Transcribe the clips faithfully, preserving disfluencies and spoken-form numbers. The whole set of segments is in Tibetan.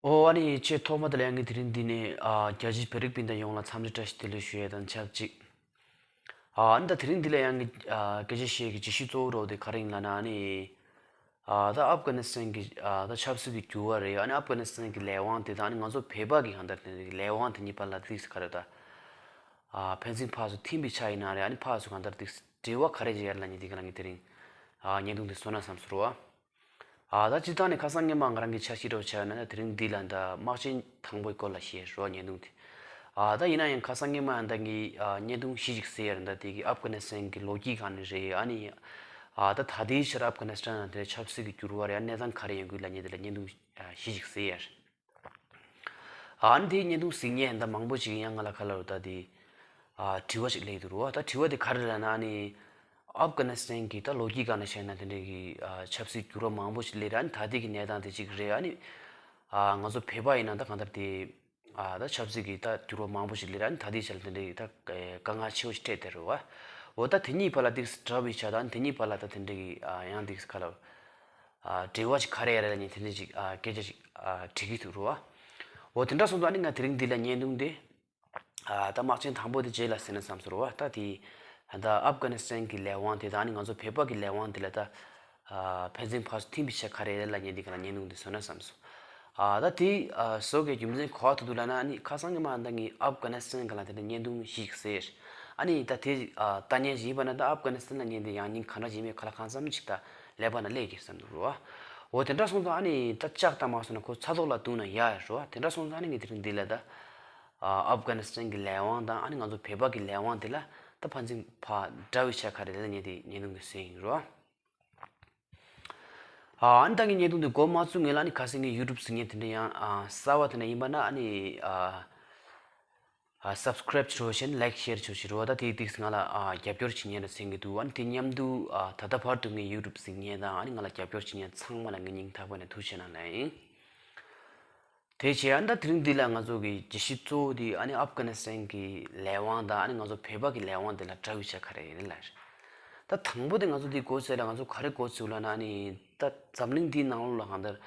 ཨོ་ཨ་ནི་ཆེས་ཐོག་མ་དེ་ལ་ཡང་གི་དེ་རིང་འདི་ནས་ཨ་རྒྱ་ཆེའི་བོད་རིགས་སྤུན་ཟླ་ཡོངས་ལ་འཚམས་འདྲི་བཀྲ་ཤིས་བདེ་ལེགས་ཞུ་ཡས་དང་ཆབས་ཅིག་ཨ་ཨ་ནི་ད་དེ་རིང་འདི་ལ་ཡང་གི་ཨ་སྐད་ཆ་བཤད་ཀྱི་བརྗོད་གཞི་གཙོ་བོ་རོགས་དེ་ག་རེ་ཡིན་ལབ་ན། ཨ་ནི་ཨ་ད་ཨབ་གྷ་ནི་སི་ཐན་གྱི་ཨ་ད་ཆབ་སྲིད་ཀྱི་འགྱུར་བ་རེད། ཨ་ནི་ཨབ་གྷ་ནི་སི་ཐན་གྱི་ལས་དབང་དེ་དང་ཨ་ནི་ང་ཚོ་བོད་པ་གི་གང་ལྟར་དེ་ལས་དབང་དེ་གཉིས་བར་ལ་ཏིག་ཙམ་ག་རེ་ད་ཨ་ཕན་ཚུན་ཕར་ཚུར་ཐིམ་པའི་ཆ་ཡིན་ན་རེད། ཨ་ནི་ཕར་ཚུར་གང་ལྟར་ཏིག་ཙམ་འབྲེལ་བ་ག་རེ་བྱེད་ཡ་ལབ་ནས་དེ་ག་ལ་ངས་དེ་རིང་ཨ་བརྙན་ཐུང་དེ་བཟོ་ན་བསམ་སོང་རོ། ཨ་ད་སྤྱིར་བཏང་ནས་ཁ་སང་ཉི་མ་ང་རང་གི་འཆར་གཞི་འདྲ་བོ་བྱས་ན་ད་དེ་རིང་འདི་ལ་ད་དམག་ཆེན་དང་པོའི་སྐོར་ལ་བཤད་རོགས་བརྙན་ཐུང་དེ། ཨ་ད་ཡིན་ན་ཡང་ཁ་སང་ཉི་མ་ད་ངས་ཨ་བརྙན་ཐུང་བཞི་ཞིག་བཟོས་ཡ་རེད། ད་དེ་གི་ཨབ་གྷ་ནི་སི་ཐན་གི་ལོ་རྒྱུས་གང་ནས་རེད། ཨ་ནི་ཨ་ད་ད་ལྟའི་ཆར་ཨབ་གྷ་ནི་སི་ཐན་ནང་དེ་ཆབ་སྲིད་ཀྱི་འགྱུར་བ་རེད། ཨ་གནས་སྟངས་ག་རེ་ཡོང་གི་ལབ་མཁན་དེ་ལ་བརྙན་ཐུང་ཨ་བཞི་ཞིག་བཟོས་ཡ་རེད། ཨ་ནི་དེའི་བརྙན་ཐུང་གཟིགས་མཁན་ད་མང་པོ་ཞིག་ཡང་ང་ལ་ཁ་ལ་རུ་ད་དེ་ཨ་དྲི་བ་ཞིག་སླེབས་འདུག་རོ། ད་དྲི་བ་དེ་ག་རེ་རེད་ན་ཨ་ནི་ཨབ་གྷ་ནི་སི་ཐན་གྱི་ད་ལོ་རྒྱུས་སྒང་ནས་བཤད་ན་དེ་འདྲའི་གི་ཨ་ཆབ་སྲིད་འགྱུར་བ་མང་པོ་ཞིག་སླེབས་རེད། ཨ་ནི་ད་ལྟའི་གི་གནས་སྟངས་དེ་གཅིག་རེད། ཨ་ནི་ཨ་ང་ཚོ་བོད་པ་ཡིན་ན་ད་གང་ལྟར་དེ་ཨ་ད་ཆབ་སྲིད་ཀྱི་ད་འགྱུར་བ་མང་པོ་ཞིག་སླེབས་རེད། ཨ་ནི་ད་ལྟའི་ཆར་དེ་འདྲའི་གི་ད་དཀའ་ངལ་ཆེ་བོ་ཞིག་འཕྲད་བསྡད་རེད་བ། འོ་ད་དེ་གཉིས་བར་ལ་ཏིག་ཙམ་འདྲ་བའི་ཆ་དང་དེ་གཉིས་བར་ལ་ད་དེ་འདྲའི་གི་ཨ་ཡང་ཏིག་ཙམ་ག་ལ་ཨ་འབྲེལ་བ་ཞིག་ག་རེ་ཡོད་རེད་ལབ་ནས་དེ་འདྲའི་ཞིག་ཨ་སྐད་ཆ་ཞིག་ཨ་དྲི་གི་འདུག་རོ། འོ་དེ་འདྲ་སོང་ཙང་ཨ་ནི་ང་དེ་རིང་འདི་ལ་བརྙན་ཐུང་དེ་ཨ་ད་དམག་ཆེན་དང་པོ་དེ་རྗེས་ལ་ཟེར་ན་བསམ་སོང་རོ་བ། ད་དེ་ད་ཨབ་གྷ་ནི་སི་ཐན་གྱི་ལས་དབང་དེ་དང་ཨ་ནི་ང་ཚོ་བོད་པ་གི་ལས་དབང་དེ་ལ་ད་ཨ་ཕན་ཚུན་ཕར་ཚུར་ཐིམ་པའི་ཆ་ག་རེ་ལབ་མཁན་འདི་ག་ལ་བརྙན་ཐུང་འདི་བཟོ་ན་བསམ་སོང་། ཨ་ད་དེ་ཨ་བཟོ་དགོས་རྒྱུ་མཚན་ག་པར་ཐུག་འདུག་ལབ་ན། ཨ་ནི་ཁ་སང་ཉི་མ་ད་ངས་ཨབ་གྷ་ནི་སི་ཐན་ག་ལ་དེ་འདྲ་བརྙན་ཐུང་ཞིག་ཟེར། ཨ་ནི་ད་དེ་ཨ་ལྟ་མཁན་ཞིག་ཡིན་པ་ན་ད་ཨབ་གྷ་ནི་སི་ཐན་ལ་བརྙན་དེ་ཡང་སྙིང་ག་འདྲ་ཞིག་མེད་ག་ལ་གང་འཚམ་ཞིག་ད་ཀླད་པ་ན་སླེབས་ཀྱི་བསམ་འདུག་རོ། འོ་དེ་འདྲ་སོང་ཙང་ཨ་ནི་ད་ལྕགས་ད་མ་སོང་ན་ཁོ་ཚ་ཐོག་ལ་བཏུང་ན་ཡག་རོ། དེ་འདྲ་སོང་ཙང་ཨ་ནི་ངས་དེ་རིང་འདི་ལ་ད་ཨ་ཨབ་གྷ་ནི་སི་ཐན་གྱི་ལས་དབང་དང་ཨ་ནི་ང་ཚོ་བོད་པ་གི་ལས་དབང་དེ་ལ་ད་ཕན་ཚུན་ཕར་འདྲ་བའི་ཆ་ག་རེ་ལབ་ནས་དེ་བརྙན་ཐུང་གི་གསན་ཡིན་རོ། ཨ་ནི་ད་ངས་བརྙན་ཐུང་དེ་འགོ་མ་བཙུགས་སྔོན་ལ་ཨ་ནི་ཁ་སང་ངས་ཡུ་ཊུབ་གཟིགས་མཁན་དེ་འདྲ་ཡང་ཨ་གསར་པ་དེ་འདྲ་ཡིན་པ་ན་ཨ་ནི་ཨ་ཨ་སབ་སི་ཀ་རེབ་བྱེད་རོགས་བྱེད། ལའིཀ་ཤེར་བྱེད་རོགས་བྱེད་རོགས། ད་དེ་ཏིག་ཙམ་ང་ལ་ཨ་རྒྱབ་སྐྱོར་བྱེད་མཁན་རེད་བསམ་གྱི་འདུག་ཨ་ནི་དེ་མཉམ་དུ་ཨ་ད་ལྟ་བར་དུ་ངའི་ཡུ་ཊུབ་གཟིགས་མཁན་དང་ཨ་ནི་ང་ལ་རྒྱབ་སྐྱོར་བྱེད་མཁན་ཚང་མ་ལ་ངས་སྙིང་ཐག་པ་ནས་ཐུགས་རྗེ་ཆེ་གནང་ལབ་ཡིན། དེ་བྱས་ཨ་ནི་ད་དེ་རིང་འདི་ལ་ང་ཚོ་གི་བརྗོད་གཞི་གཙོ་བོ་དེ་ཨ་ནི་ཨབ་གྷ་ནི་སི་ཐན་གྱི་ལས་དབང་དང་ཨ་ནི་ང་ཚོ་བོད་པ་གི་ལས་དབང་དེ་ལ་འདྲ་བའི་ཆ་ག་རེ་ཡོད་ལབ་རེད། ད་དང་པོ་དེ་ང་ཚོ་འདི་འགོ་བཙུགས་ལ་ང་ཚོ་ག་རེ་འགོ་བཙུགས་ལབ་ན། ཨ་ནི་ད་འཛམ་གླིང་འདིའི་ནང་ལོགས་ལ་གང་ལྟར་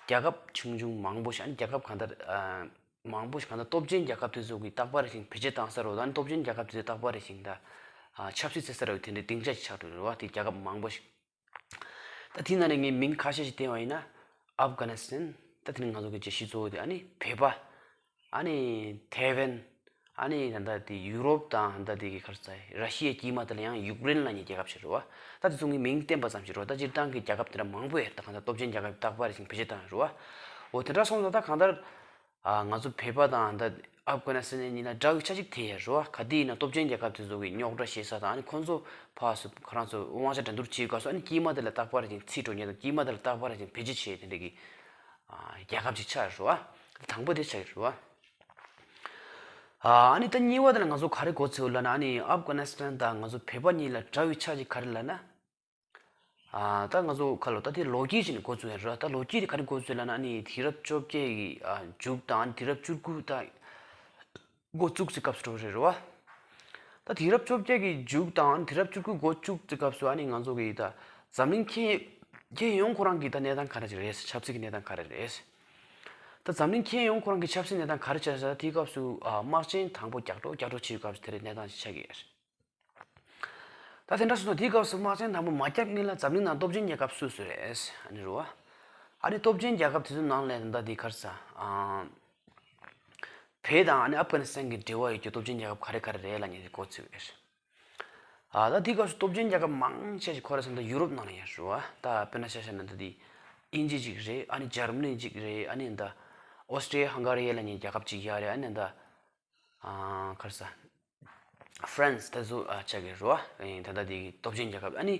རྒྱལ་ཁབ་ཆུང་ཆུང་མང་པོ་ཞིག་ཨ་ནི་རྒྱལ་ཁབ་གང་ལྟར་ཨ། མང་པོ་ཞིག་གང་ལྟར་སྟོབས་ཆེན་རྒྱལ་ཁབ་དེ་ཚོ་གིས་རྟག་པར་ཞིག་བེད་སྤྱོད་བཏང་ས་རེད། ད་ནི་སྟོབས་ཆེན་རྒྱལ་ཁབ་དེ་ཚོས་རྟག་པར་ཞིག་ད་ཨ་ཆབ་སྲིད་བྱེད་ས་རེད། དེ་འདྲའི་སྡིངས་ཆ་ཞིག་ཆགས་འགྲོ་རེད་བ། དེ་རྒྱལ་ཁབ་མང་པོ་ཞིག་ད་དེའི་ནང་ནས་ངས་མིང་ཁ་ཤས་ཤིག་བསྟན་པ་ཡིན་ན། ཨབ་གྷ་ནི་སི་ཐན། ད་དེ་ནི་ང་ཚོ་གི་བརྗོད་གཞི་གཙོ་བོ་དེ། ཨ་ནི་བོད་པ། ཨ་ནི་ཐའེ་ཝན། ཨ་ནི་ད་ལྟ་དེ་ཡུ་རོབ་དང་ད་ལྟ་དེ་གི་ག་རེ་ཟེར། ར་ཤི་ཡའི་དཀྱིལ་མ་དེ་ལ་ཡང་ཡུཀ་རེན་ལབ་མཁན་རྒྱལ་ཁབ་ཞིག་རེད་བ། ད་དེ་ཚོ་ངས་མིང་བསྟན་པ་ཙམ་ཞིག་རེད་བ། ད་སྤྱིར་བཏང་གི་རྒྱལ་ཁབ་དེ་འདྲ་མང་པོ་ཡོད་རེད། ད་གང་ལྟར་སྟོབས་ཆེན་རྒྱལ་ཁབ་རྟག་པར་ཞིག་བེད་སྤྱོད་བཏང་ཡོད་རེད་བ། འོ་དེ་འདྲ་སོང་ཙང་ད་གང་ལྟར། ཨ་ང་ཚོ་བོད་པ་དང་ད་ཨབ་གྷ་ནི་སི་ཐན་གཉིས་ལ་འདྲ་བའི་ཆ་ཞིག་དེ་ཡོད་རེད་བ། ག་དུས་ཡིན་ན་སྟོབས་ཆེན་རྒྱལ་ཁབ་དེ་ཚོ་གིས་རྙོག་དྲ་བཤད་ས་དང་། ཨ་ནི་ཁོང་ཚོ་ཕར་ཚུར་ཁོ་རང་ཚོ་དབང་ཆ་འགྲན་བསྡུར་བྱེད་སྐབས་སུ། ཨ་ནི་དཀྱིལ་མ་དེ་ལ་རྟག་པར་ཅིག་ཚིག་འགྲོ་མཁན་དང་། དཀྱིལ་མ་དེ་ལ་རྟག་པར་ཅིག་བེད་སྤྱོད་བྱེད་དེ་འདྲ་གི་ཨ་རྒྱལ་ཁབ་ཅིག་ཆགས་ཡོད་རེད་བ། དང་པོ་དེ་ཆགས་ཡོད་རེད་བ། ཨ་ནི་ད་གཉིས་པ་དེ་ལ་ང་ཚོ་ག་རེ་འགོ་ཚུགས་ལབ་ན། ཨ་ནི་ཨབ་གྷ་ནི་སི་ཐན་དང་ང་ཚོ་བོད་པ་གཉིས་ལ་འདྲ་བའི་ཆ་ཞིག་ག་རེ་ལབ་ན། ཨ་ད་ང་ཚོ་ཁ་ལོ་ད་དེ་ལོ་རྒྱུས་ཅིག་ནས་འགོ་བཙུགས་ཡོད་རེད། ད་ལོ་རྒྱུས་དེ་ག་རེ་འགོ་བཙུགས་ལབ་ན། ཨ་ནི་དུས་རབས་བཅོ་བརྒྱད་ཀྱི་ཨ་མཇུག་དང་། ཨ་ནི་དུས་རབས་བཅུ་དགུ་ད་འགོ་བཙུགས་ཚེ་སྐབས་སུ་འགྲོ་རེད་རེད་བ། ད་དུས་རབས་བཅོ་བརྒྱད་ཀྱི་མཇུག་དང་། ཨ་ནི་དུས་རབས་བཅུ་དགུ་འགོ་བཙུགས་ཚེ་སྐབས་སུ། ཨ་ནི་ང་ཚོ་གི་ད་འཛམ་གླིང་ཁྱོན་ཁྱོན་ཡོངས་ཁོ་རང་གི་ད་གནས་སྟངས་ག་རེ་ཅིག་རེད། ཆབ་སྲིད་ཀྱི་གནས་སྟངས་ག་རེ་རེད། ད་འཛམ་གླིང་ཁྱོན་ཡོངས་ཁོ་རང་གི་ཆབ་སྲིད་གནས་སྟངས་ག་རེ་ཆགས་ས། དེའི་སྐབས་སུ་ཨ་དམག་ཆེན་དང་པོ་རྒྱག་འགྲོ་རྒྱག་འགྲོ་བྱེད་པའི་སྐབས་སུ་དེ་རིང་གནས་སྟངས་ཤིག་ཆགས་ཀྱི་ཡོད་རེད། ད་དེ་འདྲ་སོང་ཙང་དེའི་སྐབས་སུ་དམག་ཆེན་དང་པོ་མ་རྒྱབ་སྔོན་ལ་འཛམ་གླིང་ནང་སྟོབས་ཆེན་རྒྱལ་ཁབ་སུ་སུ་རེད། ཨ་ནི་རེད་བ། ཨ་ནི་སྟོབས་ཆེན་རྒྱལ་ཁབ་དེ་ཚོའི་ནང་ལས་ད་ལྟ་དེ་ག་རེ་ཟེར། ཨ་བོད་དང་ཨ་ནི་ཨབ་གྷ་ནི་སི་ཐན་གྱི་འབྲེལ་བ་ཡོད་རྒྱུ་སྟོབས་ཆེན་རྒྱལ་ཁབ་ག་རེ་ག་རེ་རེད་ལབ་མཁན་དེ་འགོ་ཚུགས་ཡོད་རེད། ཨ་ད་དེའི་སྐབས་སུ་སྟོབས་ཆེན་རྒྱལ་ཁབ་མང་ཆེ་ཞིག་ཁོ་རེ་ཟེར་ན་ད་ཡུ་རོབ་ནང་ལ་ཡོད་རེད་བ། ད་དཔེར་ན་ཆ་བཞག་ན་ད་དེ་དབྱིན་ཇི་ཅིག་རེད། ཨ་ནི་འཇར་མ་ནི་ཅིག་རེད། ཨ་ནི་ད་ཨོ་སི་ཊི་རི་ཡ་ཧང་ག་རི་ཡ་ལབ་མཁན་རྒྱལ་ཁབ་ཅིག་ཡོད་རེད། ཨ་ནི་ད་ཨ་ག་རེ་ཟེར། ཧྥ་རན་སི་དེ་ཚོ་ཨ་ཆགས་ཀྱི་རེད་བ། ཨེ་ད་ལྟ་དེ་སྟོབས་ཆེན་རྒྱལ་ཁབ། ཨ་ནི་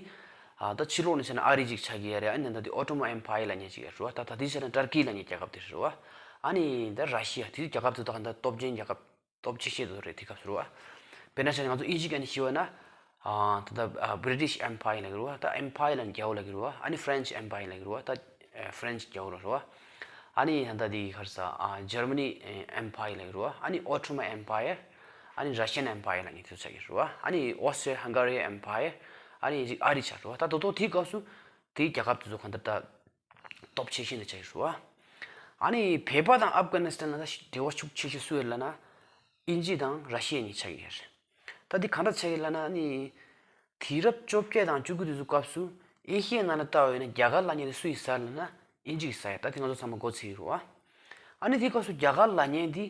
ཨ་ད་ཕྱི་ལོགས་ནས་བྱས་ན་ཨ་རི་ཅིག་ཆགས་ཀྱི་ཡོད་རེད། ཨ་ནི་ད་ལྟ་དེ་ཨོ་ཊོ་མན་ཨེམ་པ་ཡར་ལབ་མཁན་ཅིག་ཡོད་རེད་བ། ད་ད་ལྟ་དེ་བྱས་ན་ཏར་ཀི་ལབ་མཁན་རྒྱལ་ཁབ་དེ་རེད་བ། ཨ་ནི་ད་ར་ཤི་ཡ། དེ་རྒྱལ་ཁབ་དེ་ད་ད་སྟོབས་ཆེན་རྒྱལ་ཁབ་སྟོབས་ཆེ་ཤོས་དེ་རེད་དེ་སྐབས་སུ་རེད་བ། དཔེར་ན་བྱས་ན་ང་ཚོ་དབྱིན་ཇི་སྐད་ནས་ཞུས་པ་ན། ཨ་ད་ལྟ་ཨ་བྷི་རི་ཊིཤ་ཨེམ་པ་ཡར་ལབ་ཀྱི་རེད་བ། ད་ཨེམ་པ་ཡར་ལབ་ན་རྒྱལ་པོ་ལབ་ཀྱི་རེད་བ། ཨ་ནི་ཧྥ་རན་སི་ཨེམ་པ་ཡར་ལབ་ཀྱི་རེད་བ། ད་ཨ་ཧྥ་རན་སི་རྒྱལ་པོ་རེད་བ། ཨ་ནི་ད་ལྟ་དེ་ག་རེ་ཟེར། ཨ་འཇར་མ་ནི་ཨེམ་པ་ཡར་ལབ་ཀྱི་རེད་བ། ཨ་ནི་ཨོ་ཊོ་མན་ཨེམ་པ་ཡར། ཨ་ནི་ར་ཤི་ཡན་ཨེམ་པ་ཡར་ལབ་མཁན་དེ་ཚོ་ཆགས་ཀྱི་རེད་བ། ཨ་ནི་ཨོ་སི་ཊི་རི་ཡ་ཧང་ག་རི་ཡན་ཨེམ་པ་ཡར། ཨ་ནི་ཨ་རི་ཆགས་རེད་བ། ད་ད་ལྟ་དེའི་སྐབས་སུ་དེའི་རྒྱལ་ཁབ་དེ་ཚོ་གང་ལྟར་ད་སྟོབས་ཆེ་ཤོས་དེ་ཆགས་ཀྱི་རེད་བ། ཨ་ནི་བོད་པ་དང་ཨབ་གྷ་ནི་སི་ཐན་ལ་ད་འབྲེལ་བ་ཤུགས་ཆེ་ཤོས་སུ་ཡོད་ལབ་ན། དབྱིན་ཇི་དང་ར་ཤི་ཡ་གཉིས་ཆགས་ཀྱི་ཡོད་རེད། ད་འདི་གང་འདྲ་ཆགས་ཀྱི་ལབ་ན་ནི། དུས་རབས་བཅོ་བརྒྱད་དང་བཅུ་དགུ་དེ་ཚོའི་སྐབས་སུ་ཨེ་ཤི་ཡའི་ནང་ལ་ལྟ་བ་ཡིན་ན། རྒྱ་གར་ལབ་མཁན་དེ་སུ་ཡིས་ཟ་ལབ་ན། དབྱིན་ཇི་ཡིས་ཟ་ཡ། ད་དེ་ང་ཚོ་ཚང་མ་མགོ་ཚོས་ཀྱི་རེད་བ། ཨ་ནི་དེའི་སྐབས་སུ་རྒྱ་གར་ལབ་མཁན་དེ།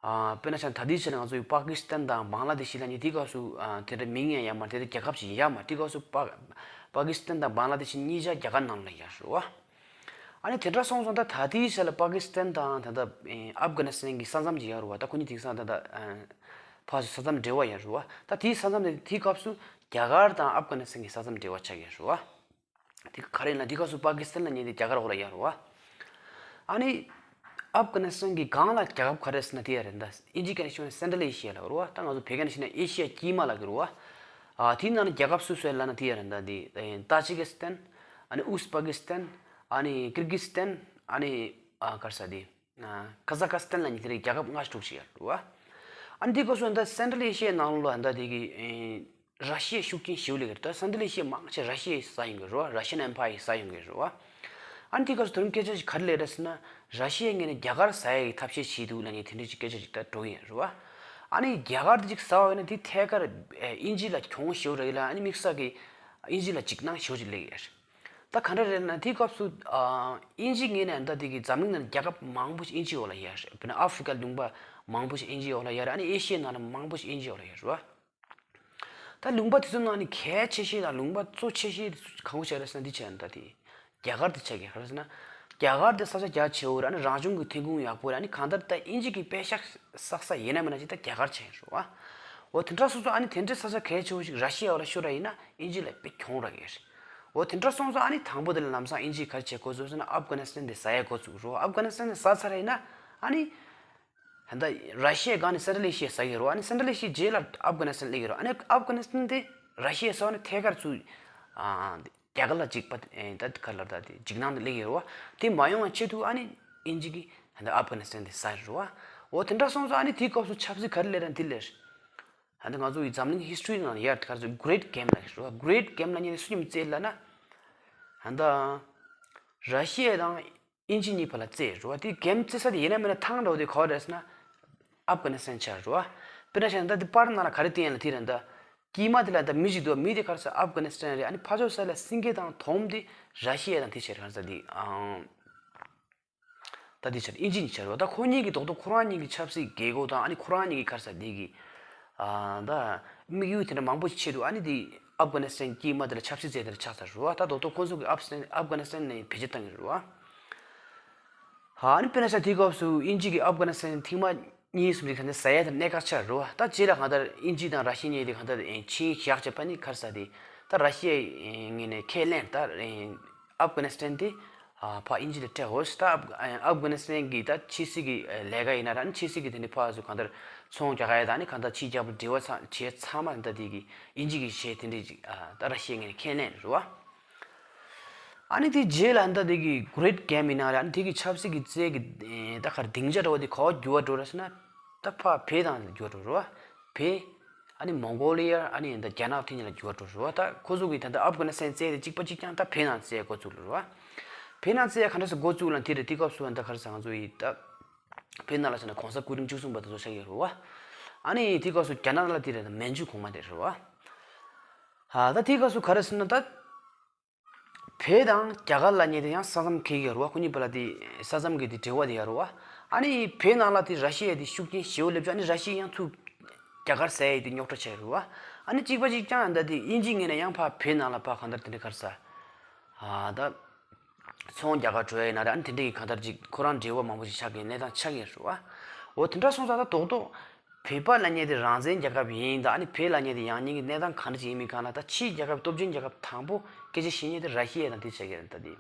ཨ་དཔེར་ན་ཆ་ད་ལྟའི་ཆ་ནས་ང་ཚོ་ཡི་པ་ཀི་སི་ཐན་དང་བང་ལ་དེ་ཤི་ལབ་མཁན་དེའི་སྐབས་སུ། ཨ་དེ་འདྲ་མིང་ཡང་ཡོད་མ་རེད། དེ་འདྲ་རྒྱལ་ཁབ་ཅིག་ཡོད་མ་རེད། དེའི་སྐབས་སུ་པ་པ་ཀི་སི་ཐན་དང་བང་ལ་དེ་ཤི་གཉིས་ཆ་རྒྱ་གར་ནང་ལ་ཡོད་རེད་བ། ཨ་ནི་དེ་འདྲ་སོང་སོང་། ད་ད་ལྟའི་ཆ་ལ་པ་ཀི་སི་ཐན་དང་ད་ལྟ་ཨེ་ཨབ་གྷ་ནི་སི་ཐན་གྱི་ས་མཚམས་ཅིག་ཡོད་རེད་བ། ད་ཁོ་གཉིས་དེང་སང་ད་ལྟ་ཨ་ཕར་ཚུར་ས་མཚམས་འབྲེལ་བ་ཡོད་རེད་བ། ད་དེའི་ས་མཚམས་དེ་དེའི་སྐབས་སུ་རྒྱ་གར་དང་ཨབ་གྷ་ནི་སི་ཐན་གྱི་ས་མཚམས་འབྲེལ་བ་ཆགས་ཡོད་རེད་བ། དེ་ག་རེ་ཡིན་ན། དེའི་སྐབས་སུ་པ་ཀི་སི་ཐན་ལབ་མཁན་དེ་རྒྱ་གར་འོག་ལ་ཡོད་རེད་བ། ཨ་ནི་ཨབ་གྷ་ནི་སི་ཐན་གྱི་སྒང་ལ་རྒྱལ་ཁབ་ག་རེ་ཟེར་ན་དེ་ཡོད་རེད། ད་དབྱིན་ཇིའི་སྐད་ནས་ཞུས་ན་སེན་ཊྲལ་ཨེ་ཤི་ཡ་ལབ་རེད་བ། ད་ང་ཚོ་བོད་སྐད་ནང་བཤད་ན་ཨེ་ཤི་ཡ་དཀྱིལ་མ་ལབ་ཀྱི་རེད་བ། ཨ་དེའི་ནང་ནས་རྒྱལ་ཁབ་སུ་སུ་ཡོད་ལབ་ན་དེ་ཡོད་རེད། ད་དེ་ཏ་ཇི་ཀི་སི་ཐན། ཨ་ནི་ཨུ་སི་པ་ཀི་སི་ཐན། ཨ་ནི་ཀིར་གི་སི་ཐན། ཨ་ནི་ཨ་ག་རེ་ཟེར་དེ། ཨ་ཁ་ཛ་ཁ་སི་ཐན་ལབ་མཁན་དེ་རིགས་རྒྱལ་ཁབ་ལྔ་དྲུག་ཅིག་ཡོད་རེད་བ། ཨ་ནི་དེའི་སྐབས་སུ་ད་སེན་ཊྲལ་ཨེ་ཤི་ཡའི་ནང་ལོགས་ལ་ད་དེ་གི་ཨེ་ར་ཤི་ཡའི་ཤུགས་རྐྱེན་ཞེ་པོ་སླེབས་ཀྱི་རེད། ད་སེན་ཊྲལ་ཨེ་ཤི་ཡ་མང་ཆེ་ར་ཤི་ཡས་ཟ་ཡོང་གི་རེད་བ། ར་ཤི་ཡན་ཨེམ་པ་ཡར་ཟ་ཡོང་གི་རེད་བ། ཨ་ནི་དེའི་སྐབས་སུ་དེ་རིང་སྐད་ཆ་ཞིག་ག་རེ་སླེབས་རེད་ཟེར་ན། ར་ཤི་ཡའི་ངོས་ནས་རྒྱ་གར་ཟ་ཡའི་ཐབས་ཤེས་བྱེད་འདུག་ལབ་མཁན་དེ་འདྲ་ཅིག་སྐད་ཆ་ཅིག་ད་འགྲོ་གི་ཡོད་རེད་བ། ཨ་ནི་རྒྱ་གར་དེ་ཅིག་ཟ་བ་ཡིན་ན་དེ་ཐད་ཀར་ཨེ་དབྱིན་ཇི་ལ་གྱོང་ཞེ་པོ་རག་གི་ལ། ཨ་ནི་དམིགས་བསལ་གྱི་དབྱིན་ཇི་ལ་འཇིགས་སྣང་ཞེ་པོ་ཅིག་སླེབས་ཀྱི་ཡོད་རེད། ད་ག་འདྲ་རེད་ན། དེའི་སྐབས་སུ་ཨ་དབྱིན་ཇིའི་ངོས་ནས་ད་དེ་གི་འཛམ་གླིང་ནང་རྒྱལ་ཁབ་མང་པོ་ཞིག་དབྱིན་ཇིའི་འོག་ལ་ཡོད་རེད། དཔེར་ན་ཨ་ཧྥི་རི་ཀའི་ལུང་པ་མང་པོ་ཞིག་དབྱིན་ཇིའི་འོག་ལ་ཡོད་རེད། ཨ་ནི་ཨེ་ཤི་ཡའི་ནང་ལ་མང་པོ་ཞིག་དབྱིན་ཇིའི་འོག་ལ་ཡོད་རེད་བ། ད་ལུང་པ་དེ་ཚོའི་ནང་ནས་གལ་ཆེ་ཤོས་དང་ལུང་པ་གཙོ་ཆེ་ཤོས་དེ་ཚོ་གང་པོ་ཆགས་རེད་ཟེར་ན། འདི་ཆགས་ཡོད་རེད། ད་དེ་རྒྱ་གར་དེ་ཆགས་ཀྱི་རེད་ཟེར་ན། རྒྱ་གར་དེ་ས་ཆ་རྒྱ་ཆེ་བོ་རེད། ཨ་ནི་རང་བྱུང་གི་ཐོན་ཁུངས་ཡག་པོ་རེད། ཨ་ནི་གང་ལྟར་ད་དབྱིན་ཇི་གི་པད་ཤག་བསགས་ས་ཡིན་ན་མིན་ན་ཅིག་ད་རྒྱ་གར་ཆགས་ཡོད་རེད་བ། འོ་དེ་འདྲ་སོང་ཙང་ཨ་ནི་དེ་འདྲའི་ས་ཆ་གལ་ཆེ་བོ་ཞིག་ར་ཤི་ཡའི་འོག་ལ་ཤོར་བ་ཡིན་ན་དབྱིན་ཇི་ལ་དཔེ་གྱོང་རག་གི་རེད། འོ་དེ་འདྲ་སོང་ཙང་ཨ་ནི་དང་པོ་དེ་ལ་ལམ་སང་དབྱིན་ཇིས་ག་རེ་བྱེད་འགོ་ཚུགས་ཟེར་ན། ཨབ་གྷ་ནི་སི་ཐན་དེ་ཟ་ཡ་འགོ་ཚུགས་རེད་བ། ཨབ་གྷ་ནི་སི་ཐན་དེ་ཟ་ཚར་བ་ཡིན་ན་ཨ་ནི། ད་ར་ཤི་ཡའི་སྒང་ནས་སེན་ཊྲལ་ཨེ་ཤི་ཡ་ཟ་གི་རེད་བ། ཨ་ནི་སེན་ཊྲལ་ཨེ་ཤི་ཡའི་རྗེས་ལ་ཨབ་གྷ་ནི་སི་ཐན་སླེབས་ཀྱི་རེད་བ། ཨ་ནི་ཨབ་གྷ་ནི་སི་ཐན་དེ་ར་ཤི་ཡས་ཟ་བ་ཡིན་ན་ཐད་ཀར་ཚུར་ཨ་རྒྱ་གར་ལ་འཇིགས་པ་ཨེ་ད་ག་རེ་ལབ། ད་དེ་འཇིགས་སྣང་དེ་སླེབས་ཀྱི་རེད་བ། དེ་མ་ཡོང་བའི་ཆེད་དུ་ཨ་ནི་དབྱིན་ཇི་གིས་ད་ཨབ་གྷ་ནི་སི་ཐན་དེ་ཟ་རེད་བ། འོ་དེ་འདྲ་སོང་ཙང་ཨ་ནི་དེའི་སྐབས་སུ་ཆབ་སྲིད་ག་རེ་སླེབས་རེད་ན། དེ་སླེབས། ད་ང་ཚོ་ཡི་འཛམ་གླིང་ཧི་སི་ཊོ་རི་ནང་ཡར་ག་རེ་ཟེར། གྷི་རེ་ཊི་གེམ་ལབ་ཀྱི་རེད་བ། གྷི་རེ་ཊི་གེམ་ལབ་མཁན་དེ་སུ་མཉམ་རྩེད་ལབ་ན། ད་ར་ཤི་ཡ་དང་དབྱིན་ཇི་གཉིས་བར་ལ་རྩེད་རེད་བ། དེ་གེམ་རྩེ་ས་དེ་ཡིན་ན་མིན་ན་ཐང་འདྲ་བོ་དེ་ག་པར་རེད་ཟེར་ན། ཨབ་གྷ་ནི་སི་ཐན་ཆགས་རེད་བ། དཔེར་ན་བཤད་ན་ད་དེ་པར་ནང་ལ་ག་རེ་བསྟན་ཡོད་ལབ་དེ་རེད། ད་དཀྱིལ་མ་དེ་ལ་ད་མི་ཞིག་འདུག་མི་དེ་ག་རེ་ཟེར། ཨབ་གྷ་ནི་སི་ཐན་རེད། ཨ་ནི་ཕར་ཕྱོགས་ས་ལ་སེང་གེ་དང་དོམ་དེ་ར་ཤི་ཡ་དང་དེ་བྱས་རེད། ག་རེ་ཟེར་དེ་ཨང་། ད་དེ་ཆགས་དབྱིན་ཇི་གཉིས་ཆགས་རེད་བ། ད་ཁོ་གཉིས་ཀྱི་རྡོག་རྡོག་ཁོ་རང་གཉིས་ཀྱི་ཆབ་སྲིད་རྒྱལ་སྒོ་དང་། ཨ་ནི་ཁོ་རང་གཉིས་ཀྱི་ག་རེ་ཟེར་དེ་གི་ཨ་ད་དམིགས་ཡུལ་དེ་འདྲ་མང་པོ་ཞིག་ཆེད་དུ་ཨ་ནི་དེ་ཨབ་གྷ་ནི་སི་ཐན་དཀྱིལ་མ་དེ་ལ་ཆབ་སྲིད་རྩེད་དེ་འདྲ་ཆགས་ཚར་རེད་བ། ད་རྡོག་རྡོག་ཁོ་ཚོ་གིས་ཨབ་སི་ཨབ་གྷ་ནི་སི་ཐན་ནས་བེད་སྤྱོད་བཏང་གི་རེད་བ། ཨ་ནི་དཔེར་ན་ཆ་དེའི་སྐབས་སུ་དབྱིན་ཇི་གིས་ཨབ་གྷ་ནི་སི་ཐན་ཐེངས་མ་གཉིས་གསུམ་ཅིག་ག་འདྲ་ཟ་ཡ་དེ་གནད་འགག་ཆགས་རེད་བ། ད་རྗེས་ལ་གང་ལྟར་དབྱིན་ཇི་དང་ར་ཤི་ཡ་གཉིས་དེ་གང་ལྟར་ཆིངས་ཡིག་བཞག་བྱས་པ་ནི་ག་རེ་ཟེར་དེ། ད་ར་ཤི་ཡའི་ངོས་ནས་ཁས་ལེན། ད་ཨབ་གྷ་ནི་སི་ཐན་དེ་ཨ་ཕར་དབྱིན་ཇི་ལ་སྤྲད་འོས། ད་ཨབ་ཨབ་གྷ་ནི་སི་ཐན་གྱི་ད་ཕྱི་སྲིད་ཀྱི་ལས་ཀ་ཡིན་ན་ར། ཨ་ནི་ཕྱི་སྲིད་ཀྱི་དེ་ནི་ཕར་ཚུར་གང་ལྟར་ཚོང་རྒྱག་ཡ་དང་། ཨ་ནི་གང་ལྟར་ཕྱི་རྒྱལ་པོ་འབྲེལ་བ་ཚང་བྱས་ཚང་མ་ད་དེ་གི་དབྱིན་ཇི་གིས་བྱས། དེ་འདྲས་ཅིག་ཨ་ད་ར་ཤི་ཡའི་ངོས་ནས་ཁས་ལེན་རེད་བ། ཨ་ནི་དེ་རྗེས་ལ་ད་དེ་གི་གྷི་རེ་ཊི་གེམ་ཡིན་ན་ར། ཨ་ནི་དེ་གི་ཆབ་སྲིད་ཀྱི་རྩལ་གྱི་ད་ག་རེ་སྡིངས་ཆ་འདྲ་བོ་དེ་ག་པར་འགྱུར་བ་འགྲོ་ར་ཟེར་ན། ད་ཕར་བོད་དང་འགྱུར་བ་འགྲོ་རེད་བ། བོད། ཨ་ནི་མོང་གོ་ལི་ཡ། ཨ་ནི་ད་རྒྱ་ནག་དེ་གཉིས་ལ་འགྱུར་བ་འགྲོ་རེད་བ། ད་ཁོ་ཚོ་གིས་ད་ལྟ་ཨབ་གྷ་ནི་སི་ཐན་རྩེད་དེ་གཅིག་པ་གཅིག་རྐྱང་ད་བོད་ནང་རྩེད་འགོ་བཙུགས་ལ་རེད་བ། བོད་ནང་རྩེད་ག་འདྲ་སེ་འགོ་བཙུགས་ལ་དེ་རེད། དེ་སྐབས་སུ་ད་ག་རེ་ཟེར། ང་ཚོ་ཡི་ད་བོད་ནང་ལ་བྱས་ན་གོང་ས་སྐུ་ཕྲེང་བཅུ་གསུམ་པ་དེ་ཚོ་ཆགས་ཡོད་རེད་བ། ཨ་ནི་དེ་སྐབས་སུ་རྒྱ་ནག་ལ་དེ་རེད། ད་མན་ཇུ་གོང་མ་དེ་རེད་བ། ཨ་ད་དེ་སྐབས་སུ་ག་རེ་ཟེར་ན། ད་བོད་དང་རྒྱ་གར་ལབ་མཁན་དེ་ཡང་ས་མཚམས་འཁེལ་གྱི་ཡོད་རེད་བ། ཁོ་གཉིས་བར་ལ་དེ་ས་མཚམས་ཀྱི་དེ་འབྲེལ་བ་དེ་ཡོད་རེད་བ། ཨ་ནི་བོད་ནང་ལ་དེ་ར་ཤི་ཡ་དེ་ཤུགས་རྐྱེན་ཞེ་པོ་སླེབས་བྱུང་། ཨ་ནི་ར་ཤི་ཡ་ཡང་ཚུར་རྒྱ་གར་ཟ་ཡ་དེ་རྙོག་དྲ་ཆགས་ཡོད་རེད་བ། ཨ་ནི་གཅིག་པ་གཅིག་རྐྱང་ཡང་ད་དེ་དབྱིན་ཇིའི་ངོས་ནས་ཡང་ཕར་བོད་ནང་ལ་ཕར་གང་ལྟར་དེ་འདྲ་ག་རེ་ཟེར། ཨ་ད་ཚོང་རྒྱག་ག་འགྲོ་ཡ་ཡིན་ན་ར། ཨ་ནི་དེ་འདྲ་གི་གང་ལྟར་ཅིག་ཁོ་རང་འབྲེལ་བ་མང་པོ་ཞིག་ཆགས་ཀྱི་གནས་སྟངས་ཆགས་ཀྱི་ཡོད་རེད་བ། འོ་དེ་འདྲ་སོང་ཙང་ད་རྡོག་རྡོག་བོད་པ་ལབ་མཁན་དེ་རང་བཙན་རྒྱལ་ཁབ་ཡིན་དང་། ཨ་ནི་བོད་ལབ་མཁན་དེ་ཡང་སྙིང་གི་གནས་སྟངས་ག་འདྲ་ཅིག་ཡིན་མིན་སྒང་ལ། ད་ཕྱིའི་རྒྱལ་ཁབ་སྟོབས་ཆེན་རྒྱལ་ཁབ་དང་པོ་སྐད་ཆ་བཤད་མཁན་དེ་ར་ཤི་ཡ་དང་དེ་བྱེད་ཀྱི་རེད། ད་དེ་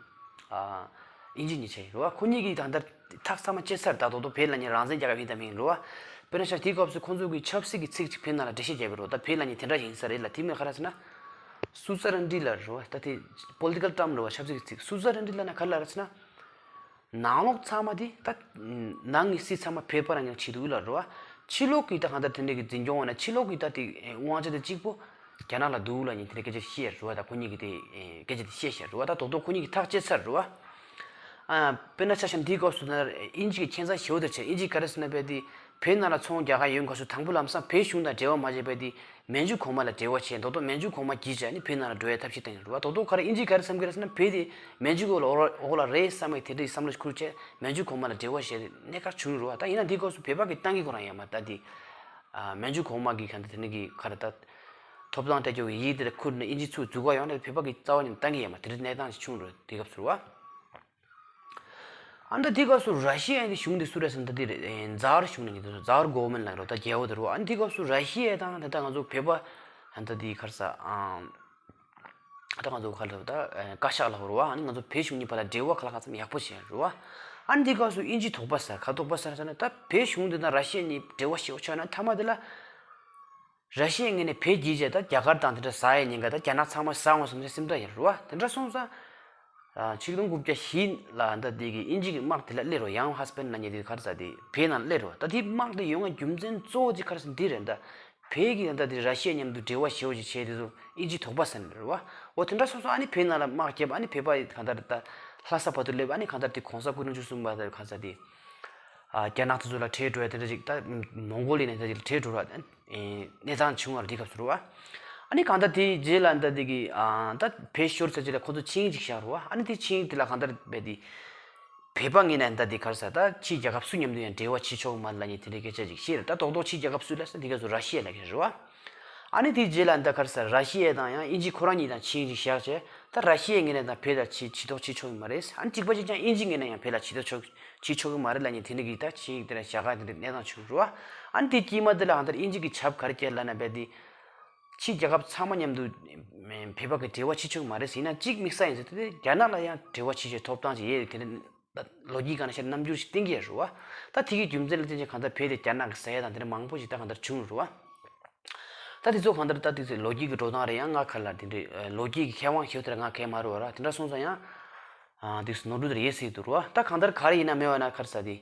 ཨ་དབྱིན་ཇི་གཉིས་ཆགས་ཀྱི་རེད་བ། ཁོ་གཉིས་ཀྱིས་ད་ལྟ་ཐག་ཚང་མ་བཅད་ཚར། ད་རྡོག་རྡོག་བོད་ལབ་མཁན་རང་བཙན་རྒྱལ་ཁབ་ཡིན་དང་མིན་རེད་བ། དཔེར་ན་ཆ་དེའི་སྐབས་སུ་ཁོང་ཚོ་གིས་ཆབ་སྲིད་ཀྱི་ཚིག་ཅིག་བོད་ནང་ལ་འགྲེལ་བཤད་བརྒྱབ་པ་རེད་བ། ད་བོད་ལབ་མཁན་དེ་འདྲ་ཞིག་ཡིན་ས་རེད་ལབ། དེ་མིན་ག་རེ་ཟེར་ན། སུ་ཙ་རན་ཏི་ལབ་རེད་བ། ད་དེ་པོ་ལི་ཊི་ཀལ་ཊརམ་རེད་བ། ཆབ་སྲིད་ཀྱི་ཚིག་སུ་ཙ་རན་ཏི་ལབ་ན་ག་རེ་ལབ་རེད་ཟེར་ན། ནང་ལོགས་ཚང་མ་དེ་ད་ནང་གི་སྲིད་ཚང་མ་བོད་པ་རང་གི་ཆེད་དུ་ལབ་རེད་བ། ཕྱི་ལོགས་ཀྱི་ད་གང་ལྟར་དེ་འདྲ་གི་འཛིན་སྐྱོང་བ་ན། ཕྱི་ལོགས་ཀྱི་ད་དེ་དབང་ཆ་དེ་གཅིག་པོ་རྒྱ་ནག་ལ་འདུག་ལབ་མཁན་དེ་འདྲ་སྐད་ཆ་བཤད་རེད་བ། ད་ཁོ་གཉིས་ཀྱིས་དེ་སྐད་ཆ་དེ་བཤད་བཤད་རེད་བ། ད་རྡོག་རྡོག་ཁོ་གཉིས་ཀྱིས་ཐག་བཅད་ཚར་རེད་བ། ཨ། དཔེར་ན་ཆ་བཞག་ན་དེའི་སྐབས་སུ་ན་དབྱིན་ཇི་གི་ཁྱད་མཚར་ཞེ་པོ་དེ་བྱས། དབྱིན་ཇི་ག་རེ་ཟེར་ན་བས་དེ་བོད་ནང་ལ་ཚོང་རྒྱག་ག་ཡོང་སྐབས་སུ་དང་པོ་ལམ་སང་བོད་གཞུང་དང་འབྲེལ་བ་མ་བྱས་པས་དེ་མན་ཇུ་གོང་མ་ལ་འབྲེལ་བ་བྱས། མདོར་དུ་མན་ཇུ་གོང་མ་བརྒྱུད་བྱས་ནས་བོད་ནང་ལ་འགྲོ་ཡའི་ཐབས་ཤེས་བཏང་ཡོད་རེད་བ། རྡོག་རྡོག་ག་རེ་དབྱིན་ཇི་ག་རེ་བསམ་གི་རེད་ཟེར་ན་བོད་དེ་མན་ཇུ་གི་འོག་ལ་འོག་ལ་རེད་བསམ་པའི་དེ་འདྲའི་བསམ་བློ་ཞིག་ཁུར་བྱས་མན་ཇུ་གོང་མ་ལ་འབྲེལ་བ་བྱས་ཏེ་གནད་འགག་བྱུང་རེད་བ། ད་ཡིན་ན་འདི་སྐབས་སུ་བོད་པ་གི་ཏང་གི་ཁོ་རང་ཡང་མ་ད་དེ། ཨ། མན་ཇུ་གོང་མ་གི་ག་འདྲ་དེ་འདྲ་གི་ག་རེ་ད། ཐོབ་ཐང་སྤྲད་རྒྱུ་གི་ཡིག་དེ་འདྲ་ཁུར་ནས་དབྱིན་ཇི་ཚུར་འཛུལ་ག་ཡོང་ནས་བོད་པ་གི་རྩ་བ་ནས་ཏང་གི་ཡང་མ་དེ་འདྲའི་གནས་སྟངས་ཤིག་བྱུང་རེད་དེ་སྐབས་སུ་རེད་བ། ཨ་ནི་ད་དེ་སྐབས་སུ་ར་ཤི་ཡའི་གཞུང་དེ་སུ་རེད་ཟེར་ན་ད་དེ་རེད། ཛ་ཝར་གཞུང་ནས་ཉིད་དུ་ཛ་ཝར་གོ་ཝར་མེན་ཊི་ལབ་རོ། ད་རྒྱལ་པོ་དེ་རོ། ཨ་ནི་དེ་སྐབས་སུ་ར་ཤི་ཡ་དང་ད་ལྟ་ང་ཚོ་བོད་པ་ཨ་ནི་ད་དེ་ག་རེ་ཟ། ཨ། ད་ང་ཚོ་ག་ལབ་ད་བཀའ་ཤག་ལབ་རོ། ཨ་ནི་ང་ཚོ་བོད་གཞུང་གཉིས་བར་ལ་འབྲེལ་བ་ག་ལ་ག་ཙམ་ཡག་པོ་བྱས་རོ། ཨ་ནི་དེ་སྐབས་སུ་དབྱིན་ཇི་དོགས་པ་ཟ། ག་དོགས་པ་ཟ་ཟེར་ན་ད་བོད་གཞུང་དེ་དང་ར་ཤི་ཡ་གཉིས་འབྲེལ་བ་ཞེ་པོ་ཆགས་ན་མཐའ་མ་དེ་ལ། ར་ཤི་ཡའི་ངོས་ནས་བོད་བརྒྱུད་བྱས་ད་རྒྱ་གར་དང་དེ་འདྲ་ཟ་ཡའི་ཉེན་ཁ། ད་རྒྱ་ནག་ཚང་མ་ཟ་འོང་བསམ་ནས་སེམས་ཁྲལ་ཡོད་རེད་བ། དེ་འདྲ་སོང་ཙང་། ཨ། ཆིག་སྟོང་དགུ་བརྒྱ་བཞི་ལ་ད་དེ་གི་དབྱིན་ཇི་གི་དམག་དེ་ལ་སླེབས་རོ། ཡང་ཧ་སི་པན་ལབ་མཁན་དེ་ག་རེ་ཟ་དེ་བོད་ནང་སླེབས་རོ། ད་དེ་དམག་དེ་ཡོང་བའི་རྒྱུ་མཚན་གཙོ་བོ་དེ་ག་རེ་ཟ་འདི་རེད། ད་བོད་ཀྱི་ད་དེ་ར་ཤི་ཡ་མཉམ་དུ་འབྲེལ་བ་ཞེ་པོ་ཅིག་བྱས་དེ་ཚོ་དབྱིན་ཇི་དོགས་པ་ཟ་ནི་རེད་བ། འོ་དེ་འདྲ་སོང་ཙང་ཨ་ནི་བོད་ནང་ལ་དམག་རྒྱབ། ཨ་ནི་བོད་པ་གང་ལྟར་ད་ལྷ་ས་བར་དུ་སླེབས། ཨ་ནི་གང་ལྟར་དེ་གོང་ས་སྐུ་ཕྲེང་བཅུ་གསུམ་པ་དེ་ག་རེ་ཟ་དེ། ཨ། རྒྱ་ནག་དེ་ཚོ་ལ་ཁྲལ་སྤྲོད་ཡ་དེ་འདྲ་ཅིག་ད་མོང་གོ་ལི་ནས་ད་ཅིག་ཁྲལ་སྤྲོད་ར་གནས་སྟངས་བྱུང་བ་རེད་དེ་སྐབས་སུ་རེད་བ། ཨ་ནི་གང་ལྟར་དེའི་རྗེས་ལ་ད་དེ་གི། ཨ། ད་བོད་ཤོར་ཚར་རྗེས་ལ་ཁོ་ཚོ་ཆིངས་ཅིག་བཞག་རེད་བ། ཨ་ནི་དེ་ཆིངས་དེ་ལ་གང་ལྟར་བས་དེ་བོད་པ་ངོས་ནས་ད་དེ་ག་རེ་ཟ། ད་ཕྱིའི་རྒྱལ་ཁབ་སུ་མཉམ་དུ་ཡང་འབྲེལ་བ་བྱེད་ཆོག་གི་མ་རེད་ལབ་མཁན་དེ་འདྲའི་སྐད་ཆ་ཅིག་བཤད་རེད། ད་རྡོག་རྡོག་ཕྱིའི་རྒྱལ་ཁབ་སུ་ལབ་ས་དེ་སྐབས་སུ་ར་ཤི་ཡ་ལབ་མཁན་རེད་བ། ཨ་ནི་དེའི་རྗེས་ལ་ད་ག་རེ་ཟ། ར་ཤི་ཡ་དང་ཡང་དབྱིན་ཇི་ཁོ་རང་གཉིས་དང་ཆིངས་ཅིག་བཞག་བྱས། ད་ར་ཤི་ཡའི་ངོས་ནས་ད་བོད་ལ་ཕྱི་ཕྱི་ཐོག་བྱེད་ཆོག་གི་མ་རེད། ཨ་ནི་གཅིག་པ་གཅིག་རྐྱང་དབྱིན་ཇིའི་ངོས་ནས་ཡང་བོད་ལ་ཕྱི་ཐོག་ཆོག་བྱེད་ཆོག་གི་མ་རེད་ལབ་མཁན་དེ་འདྲ་གི་ད་ཆིངས་དེ་འདྲ་བཞག་ག་དེ་འདྲ་གནས་སྟངས་བྱུང་རེད་བ། ཨ་ནི་དེ་དཀྱིལ་མ་དེ་ལ་གང་ལྟར་དབྱིན་ཇི་གི་ཆབ་ག་རེ་བཀལ་ལབ་ན་བས་དེ། ཕྱིའི་རྒྱལ་ཁབ་ཚང་མ་མཉམ་དུ་བོད་པ་གི་འབྲེལ་བ་བྱེད་ཆོག་གི་མ་རེད། ཡིན་ན་གཅིག་དམིགས་བསལ་ཡིན་ཟེར་དུས་དེ་རྒྱ་ནག་ལ་ཡང་འབྲེལ་བ་བྱེད་ཆོག་ཐོབ་ཐང་ཅིག་ཡོད་དེ་འདྲ། ད་ལོ་རྒྱུས་སྒང་ནས་བཤད་ན་རྣམ་འགྱུར་ཞིག་བསྟན་གྱི་ཡོད་རེད་བ། ད་དེ་གི་རྒྱུ་མཚན་ལ་བརྟེན་བྱས་གང་ལྟར་བོད་དེ་རྒྱ་ནག་གིས་ཟ་ཡ་དང་དེ་འདྲ་མང་པོ་ཞིག་ད་གང་ལྟར་བྱུང་རེད་བ། ད་དེ་ཚོ་གང་ལྟར་ད་དེ་ཚོའི་ལོ་རྒྱུས་ཀྱི་འགྲོ་སྟངས་རེད། ཡང་ང་ག་ལ་དེ་འདྲའི་ལོ་རྒྱུས་ཀྱི་མཁས་དབང་ཞིག་དེ་ལ་ང་གལ་མ་རེད་བ་ར། དེ་འདྲ་སོང་ཙང་ཡང་ཨ་དེ་ཚོ་ནོར་འཁྲུལ་དེ་ཡོད་སྲིད་འདུག་རེད་བ། ད་གང་ལྟར་ག་རེ་ཡིན་ན་མེད་བ་ན་ག་རེ་ཟ་དེ།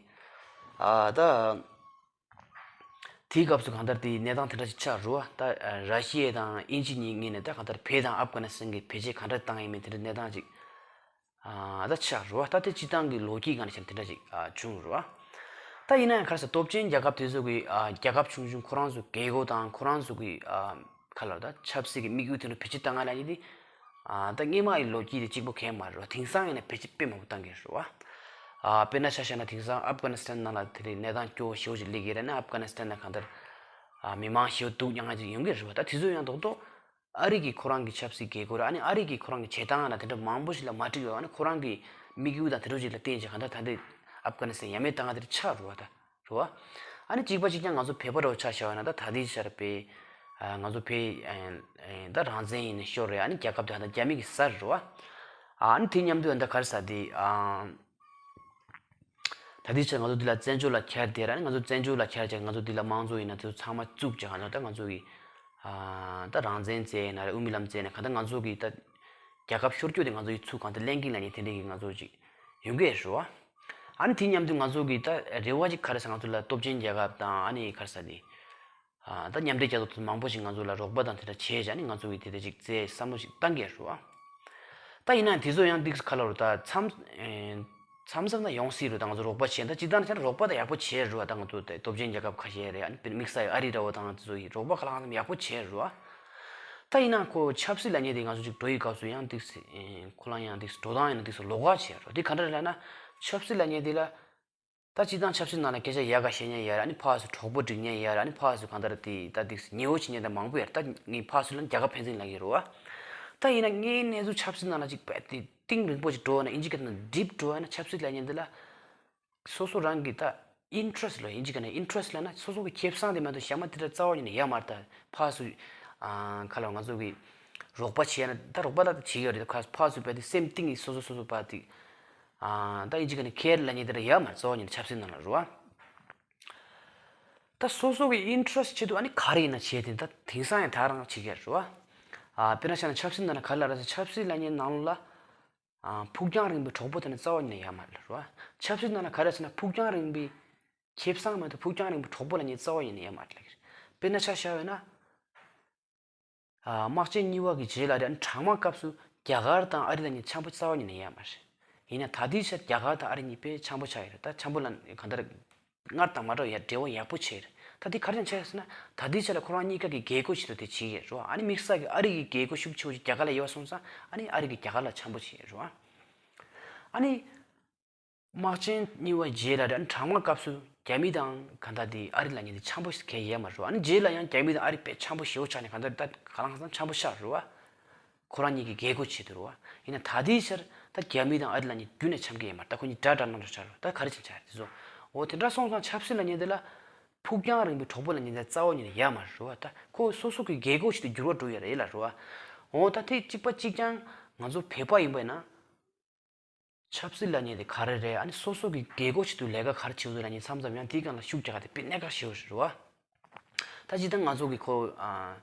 ཨ་ད། དེའི་སྐབས་སུ་གང་ལྟར་དེའི་གནས་སྟངས་དེ་འདྲ་ཞིག་ཆགས་རེད་བ། ད་ར་ཤི་ཡ་དང་དབྱིན་ཇི་གཉིས་ངོས་ནས་ད་གང་ལྟར་བོད་དང་ཨབ་གྷ་ནི་སི་ཐན་གྱི་བེད་སྤྱོད་གང་འདྲ་བཏང་ཡིན་མིན་དེ་འདྲའི་གནས་སྟངས་ཅིག་ཨ་ད་ཆགས་རེད་བ། ད་དེ་སྤྱིར་བཏང་གི་ལོ་རྒྱུས་སྒང་ནས་བཤད་ན་དེ་འདྲ་ཞིག་ཨ་བྱུང་རེད་བ། ད་ཡིན་ན་ཡང་ག་རེ་ཟ་སྟོབས་ཆེན་རྒྱལ་ཁབ་དེ་ཚོ་གི་ཨ་རྒྱལ་ཁབ་ཆུང་ཆུང་ཁོ་རང་ཚོ་རྒྱལ་སྒོ་དང་ཁོ་རང་ཚོ་གི་ཨ་ག་ལ་ད་ཆབ་སྲིད་ཀྱི་དམིགས་ཡུལ་དེ་ཚོ་བེད་སྤྱོད་བཏང་ང་ལབ་ཡིན་དེ། ཨ་ད་སྔོན་མ་ཡི་ལོ་རྒྱུས་དེ་གཅིག་པོ་གང་ཡང་མ་རེད་བ། དེང་སང་ཡིན་ན་བེད་སྤྱོད་དཔེ་མང་པོ་བཏང་གི་རེད་བ། ཨ་དཔེར་ན་ཆ་བཞག་ན་དེང་སང་ཨབ་གྷ་ནི་སི་ཐན་ནང་ལ་དེ་རིང་གནས་སྟངས་སྐྱོ་བོ་ཞེ་པོ་ཅིག་སླེབས་ཀྱི་རེད་ན། ཨབ་གྷ་ནི་སི་ཐན་ལ་གང་ལྟར་ཨ་མི་མང་ཞེ་པོ་སྡུག་མྱངས་ཅིག་ཡོང་གི་རེད་བ། ད་དེ་ཚོ་ཡང་རྡོག་རྡོག་ཨ་རི་གི་ཁོ་རང་གི་ཆབ་སྲིད་རྒྱལ་སྒོ་ར། ཨ་ནི་ཨ་རི་གི་ཁོ་རང་གི་བྱེད་སྟངས་ལ་དེ་འདྲ་མང་པོ་ཞིག་ལ་མ་འགྲིག་ཡོད། ཨ་ནི་ཁོ་རང་གི་དམིགས་ཡུལ་དང་དེ་འདྲ་ཅིག་ལ་བརྟེན་བྱས་གང་ལྟར་ད་ལྟའི་ཨབ་གྷ་ནི་སི་ཐན་ཡ་མེད་བཏང་ང་དེ་འདྲ་ཆགས་རེད་བ། ད་རེད་བ། ཨ་ནི་གཅིག་པ་གཅིག་རྐྱང་ང་ཚོ་བོད་པ་ར་བ་ཆ་བཞག་པ་ཡིན་ན་ད་ད་ལྟའི་ཆར་བོད་ཨ་ང་ཚོ་བོད་ཨ་ད་རང་བཙན་ཡིན་ནའི་ཤོར་རེད། ཨ་ནི་རྒྱལ་ཁབ་དེ་ད་རྒྱ་མི་གིས་ཟ་རེད་བ། ཨ་ནི་དེ་མཉམ་དུ་ད་ག་རེ་ཟ་དེ་ཨ་ད་ལྟའི་ཆར་ང་ཚོ་འདི་ལ་བཙན་བྱོལ་ལ་ཁྱེར་དེ་ར། ཨ་ནི་ང་ཚོ་བཙན་བྱོལ་ལ་ཁྱེར་བྱས་ང་ཚོ་འདི་ལ་དམངས་གཙོ་ཡིན་ན་དེ་ཚོ་ཚང་མ་བཙུགས་བྱས་གང་ལྟར་ད་ང་ཚོ་གི་ཨ་ད་རང་བཙན་བཙལ་ཡིན་ན་རེད། དབུ་མའི་ལམ་བཙལ་ཡིན་ན་གང་ལྟར་ང་ཚོ་གི་ད་རྒྱལ་ཁབ་ཤོར་རྒྱུ་དེ་ང་ཚོ་ཡི་ཚུགས་གང་ལྟར་ལེན་གྱིན་ལབ་མཁན་དེ་འདྲའི་གི་ང་ཚོ་ཅིག་ཡོང་གི་རེད་བ། ཨ་ནི་དེ་མཉམ་དུ་ང་ཚོ་གི་ད་རེ་བ་ཅིག་ག་རེ་ཟེར། ང་ཚོ་ལ་སྟོབས་ཆེན་རྒྱལ་ཁབ་དང་ཨ་ནི་ག་རེ་ཟེར་དེ། ཨ་ད་མཉམ་འབྲེལ་རྒྱལ་ཚོགས་དེ་མང་པོ་ཞིག་ང་ཚོ་ལ་རོགས་པ་དང་དེ་འདྲ་བྱས་བྱས་ནས་ང་ཚོ་གི་དེ་འདྲ་ཅིག་བཙལ་བསམ་བློ་ཞིག་བཏང་གི་རེད་བ། ད་ཡིན་ན་དེ་ཚོ་ཡང་འདུག་ག་ལ་རུ་ད་མཚམས་ཨེ་མཚམས་མཚམས་ན་ཡོང་སྲིད་རུ། ད་ང་ཚོ་རོགས་པ་བྱས། ད་སྤྱིར་བཏང་ནས་བྱས་ན་རོགས་པ་ད་ཡག་པོ་བྱས་རུ། ད་ང་ཚོ་ད་སྟོབས་ཆེན་རྒྱལ་ཁབ་ཁ་ཤས་རེད། ཨ་ནི་དམིགས་བསལ་ཨ་རི་འདྲ་བོ་དང་དེ་ཚོ་ཡི་རོགས་པ་ག་ལ་གང་འཚམ་ཡག་པོ་བྱས་རུ། ད་ཡིན་ན་ཁོ་ཆབ་སྲིད་ལབ་མཁན་དེ་ང་ཚོ་ཅིག་འགྲོ་ཡི་སྐབས་སུ་ཡང་འདུག་སེ་ཨེ་ཁོ་རང་ཡང་འདུག་སེ་འགྲོ་སྟངས་ཡིན་ན་འདུག་སེ་ལོགས་ཀ་བྱས་རུ། དེ་ག་འདྲ་རེད་ལབ་ན། ཆབ་སྲིད་ལབ་མཁན་དེ་ལ། ད་སྤྱིར་བཏང་ཆབ་སྲིད་ནང་ལ་སྐད་ཆ་ཡག་ག་བཤད་མཁན་ཡོད་ར། ཨ་ནི་ཕར་ཚུར་གྲོགས་པོ་སྒྲིག་མཁན་ཡོད་ར། ཨ་ནི་ཕར་ཚུར་གང་ལྟར་དེ་ད་དེ་ཉེ་བོ་བྱེད་མཁན་ད་མང་པོ་ཡོད་ར། ད་ངས་ཕར་ཚུར་ལ་རྒྱལ་ཁབ་ཕན་ཚུན་ལབ་ཀྱི་རེད་བ། ད་ཡིན་ན་དངོས་གནས་ཚུལ་ཆབ་སྲིད་ནང་ལ་ཅིག་བས་དེ་གཏིང་རིང་པོ་ཅིག་འགྲོ་བ་ན། དབྱིན་ཇི་སྐད་ནང་ཌིབ་འགྲོ་བ་ན་ཆབ་སྲིད་ལབ་མཁན་འདི་ལ་སོ་སོ་རང་གི་ད་ཨིན་ཊི་རེ་སི་ལོ། དབྱིན་ཇི་སྐད་ནང་ཨིན་ཊི་རེ་སི་ལབ་ན་སོ་སོ་གི་ཁེ་བཟང་དེ་མ་གཏོགས་གཞན་པ་དེ་འདྲ་རྩ་བ་ཉིད་ནས་ཡོད་མ་རེད། ད་ཕར་ཚུར་ཨ་ག་ལ་ང་ཚོ་གི་རོགས་པ་བྱས་ན་ད་རོགས་པ་ད་བྱེད་ཀྱི་ཡོད་རེད། ད་ཕར་ཚུར་བས་དེ་སེམས་གཏིང་གི་སོ་སོ་སོ་སོ་བ་དེ། ཨ་ད་དབྱིན་ཇི་སྐད་ནས་ཁེར་ལབ་མཁན་དེ་འདྲ་ཡོད་མ་རེད། གཙོ་བོ་ཉིད་ནས་ཆབ་སྲིད་ནང་ལ་རེད་བ། ད་སོ་སོ་གི་ཨིན་ཊི་རེ་སི་ཆེད་དུ་ཨ་ནི་ག་རེ་ཡིན་ན་བྱས་ཏེ་ད་དེང་སང་ཡང་ད་རང་བྱེད་ཀྱི་རེད་བ། ཨ་དཔེར་ན་ཆ་ན་ཆབ་སྲིད་ནང་ལ་ག་རེ་ལབ་རེད་ཟེར། ཆབ་སྲིད་ལབ་མཁན་ནང་ལ་ཨ་ཕུགས་རྒྱང་རིང་པོའི་གྲོགས་པོ་དེ་ནི་རྩ་བ་ཉིད་ནས་ཡོད་མ་རེད་བ། ཆབ་སྲིད་ནང་ལ་ག་རེ་ཟེར་ན་ཕུགས་རྒྱང་རིང་པོའི་ཁེ་བཟང་མ་གཏོགས་ཕུགས་རྒྱང་རིང་པོའི་གྲོགས་པོ་ལབ་མཁན་རྩ་བ་ཉིད་ནས་ཡོད་མ་རེད་ལབ་ཀྱི་རེད། དཔེར་ན་ཆ་བཞག་ཡོད་ན། ཨ་དམག་ཆེན་གཉིས་པ་གི་རྗེས་ལ་རེད། ཨ་ནི་གྲང་དམག་སྐབས་སུ་རྒྱ་གར་དང་ཨ་རི་དང་གཉིས་འཆམ་པོ་རྩ་བ་ཉིད་ནས་ཡོད་མ་རེད། ཡིན་ན་ད་ལྟའི་ཆར་རྒྱ་གར་དང་ཨ་རི་གཉིས་དཔེ་འཆམ་པོ་ཆགས་ཡོད་རེད། ད་འཆམ་པོ་ལ་གང་ལྟར་སྔར་དང་མ་འདྲ་བའི་འབྲེལ་བ་ཡག་པོ་བྱས་རེད། ད་དེ་ག་རེ་བྱས་ཟེར་ན། ད་ལྟའི་ཆར་ལ་ཁོ་རང་གཉིས་ཀ་གི་རྒྱལ་སྒོ་ཞིག་ཏུ་དེ་བྱེད་ཀྱི་རེད་བ། ཨ་ནི་དམིགས་བསལ་གྱི་ཨ་རི་གི་རྒྱལ་སྒོ་ཤུགས་ཆེ་བོ་ཞིག་རྒྱ་གར་ལ་ཡོད་པ་སོང་ཙང་ཨ་ནི་ཨ་རི་གི་རྒྱ་གར་ལ་འཆམ་པོ་བྱེད་ཀྱི་རེད་བ། ཨ་ནི། དམག་ཆེན་གཉིས་པ་རྗེས་ལ་དྲག་དམག་སྐབས་སུ་རྒྱ་མི་དང་གང་ལྟར་དེ་ཨ་རི་ལབ་མཁན་དེ་འཆམ་པོ་གང་ཡང་ཡོད་མ་རེད་བ། ཨ་ནི་རྗེས་ལ་ཡང་རྒྱ་མི་དང་ཨ་རི་དཔེ་འཆམ་པོ་ཞེ་པོ་ཆགས་ནས་གང་ལྟར་ད་ག་ལ་གང་འཚམ་འཆམ་པོ་ཆགས་རེད་བ། ཁོ་རང་གཉིས་ཀྱི་རྒྱལ་སྒོ་ཆེད་དུ་རེད་བ། ཡིན་ན་ད་ལྟའི་ཆར་ད་རྒྱ་མི་དང་ཨ་རི་ལབ་མཁན་རྒྱུན་ནས་འཆམ་གྱི་ཡོད་མ་རེད། ད་ཁོ་གཉིས་དགྲ་དགྲ་ནང་དུ་ཆགས་རེད་བ། ད་ག་རེ་བྱས་ཆགས་རེད་དེ་ཚོ། འོ་དེ་འདྲ་སོང་ཙང་ཆབ་སྲིད་ལབ་མཁན་དེ་ལ་ཕུགས་རྒྱང་རིང་པོའི་གྲོགས་པོ་ལབ་མཁན་དེ་རྩ་བ་ཉིད་ནས་ཡོད་མ་རེད་བ། ད་ཁོ་སོ་སོ་གི་རྒྱལ་སྒོ་ཆེད་དུ་འགྱུར་བ་འགྲོ་ཡ་རེད་ལ་རེད་བ། འོ་ད་དེ་གཅིག་པ་གཅིག་རྐྱང་ང་ཚོ་བོད་པ་ཡིན་པ་ཡིན་ན། ཆབ་སྲིད་ལབ་མཁན་དེ་ག་རེ་རེད། ཨ་ནི་སོ་སོ་གི་རྒྱལ་སྒོ་ཆེད་དུ་ལས་ཀ་ག་རེ་བྱེད་དགོས་ལབ་མཁན་མཚམས་མཚམས་ཡང་དེའི་སྒང་ལ་ཤུགས་རྒྱག་ག་དེ་དཔེ་གནད་འགག་ཆེ་བོ་ཞིག་རེད་བ། ད་སྤྱིར་བཏང་ང་ཚོ་གི་ཁོ་ཨ།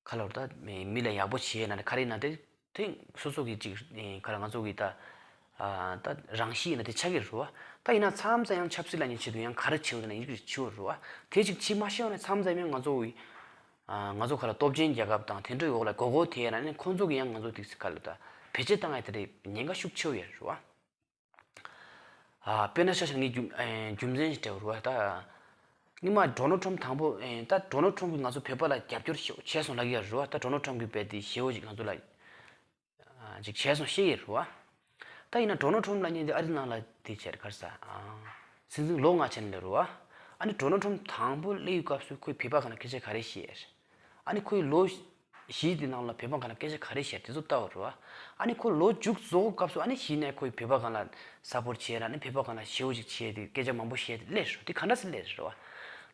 ག་ལབ་དགོས་རེད། ད་མི་མི་ལ་ཡག་པོ་བྱེད་ན་ག་རེ་ཡིན་ན་དེ་དེ་སོ་སོ་གི་ཅིག་ཨེ་ག་ལ་ང་ཚོ་གི་ད་ཨ་ད་རང་གཤིས་ཡིན་ན་དེ་ཆགས་ཀྱི་རེད་བ། ད་ཡིན་ན་མཚམས་མཚམས་ཡང་ཆབ་སྲིད་ལབ་མཁན་ཆེད་དུ་ཡང་ག་རེ་བྱེད་དགོས་ན་ཡིན་གྱི་ཆེ་བོ་རེད་བ། དེ་ཅིག་བྱེད་མ་ཤེས་པ་ནས་མཚམས་མཚམས་ཡང་ང་ཚོ་གི་ཨ་ང་ཚོ་ག་ལ་སྟོབས་ཆེན་རྒྱལ་ཁབ་དང་དེ་འདྲའི་འོག་ལ་མགོ་སྐོར་ཐེབས་ན་ནི་ཁོང་ཚོ་གི་ཡང་ང་ཚོ་དེ་ག་ལ་ད་བེད་སྤྱོད་བཏང་ཡ་དེ་འདྲའི་ཉེན་ཁ་ཤུགས་ཆེ་བོ་ཡོད་རེད་བ། ཨ་དཔེར་ན་ཆ་བཞག་ན་ངས་རྒྱུ་ཨེ་རྒྱུ་མཚན་ཞིག་སྤྲད་པ་རེད་བ། ད་སྔོན་མ་ཌོ་ནལ་ཊམ་དང་པོ་ཨེ་ད་ཌོ་ནལ་ཊམ་གིས་ང་ཚོ་བོད་པ་ལ་རྒྱབ་སྐྱོར་ཞེ་པོ་བྱས་སོང་ལབ་ཀྱི་ཡོད་རེད་བ། ད་ཌོ་ནལ་ཊམ་གིས་རྦད་དེ་ཞེ་པོ་ཅིག་ང་ཚོ་ལ་ཨ་ཅིག་བྱས་སོང་བཤད་ཀྱི་རེད་བ། ད་ཡིན་ན་ཌོ་ནལ་ཊམ་ལབ་མཁན་དེ་ཨ་རི་ནང་ལ་དེ་བྱས་ག་རེ་ཟ་ཨ་སྲིད་འཛིན་ལོ་ལྔ་ཆགས་ནས་སླེབས་རེད་བ། ཨ་ནི་ཌོ་ནལ་ཊམ་དང་པོ་སླེབས་པའི་སྐབས་སུ་ཁོས་བོད་པ་སྒང་ལ་སྐད་ཆ་ག་རེ་བཤད། ཨ་ནི་ཁོས་ལོ་བཞི་དེ་ནང་ལ་བོད་པ་སྒང་ལ་སྐད་ཆ་ག་རེ་བཤད་དེ་ཚོ་ལྟ་བ་རེད་བ། ཨ་ནི་ཁོ་ལོ་མཇུག་རྫོགས་སྐབས་སུ་ཨ་ནི་གཞི་ནས་ཁོས་བོད་པ་སྒང་ལ་སཔོར་ཊི་བྱས་ར་ཨ་ནི་བོད་པ་སྒང་ལ་ཞེ་པོ་ཅིག་བྱས་ཏེ་སྐད་ཆ་མང་པོ་བཤད་དེ་སླེབས་རེད། དེ་ག་འདྲ་སེ་སླེབས་རེད་བ།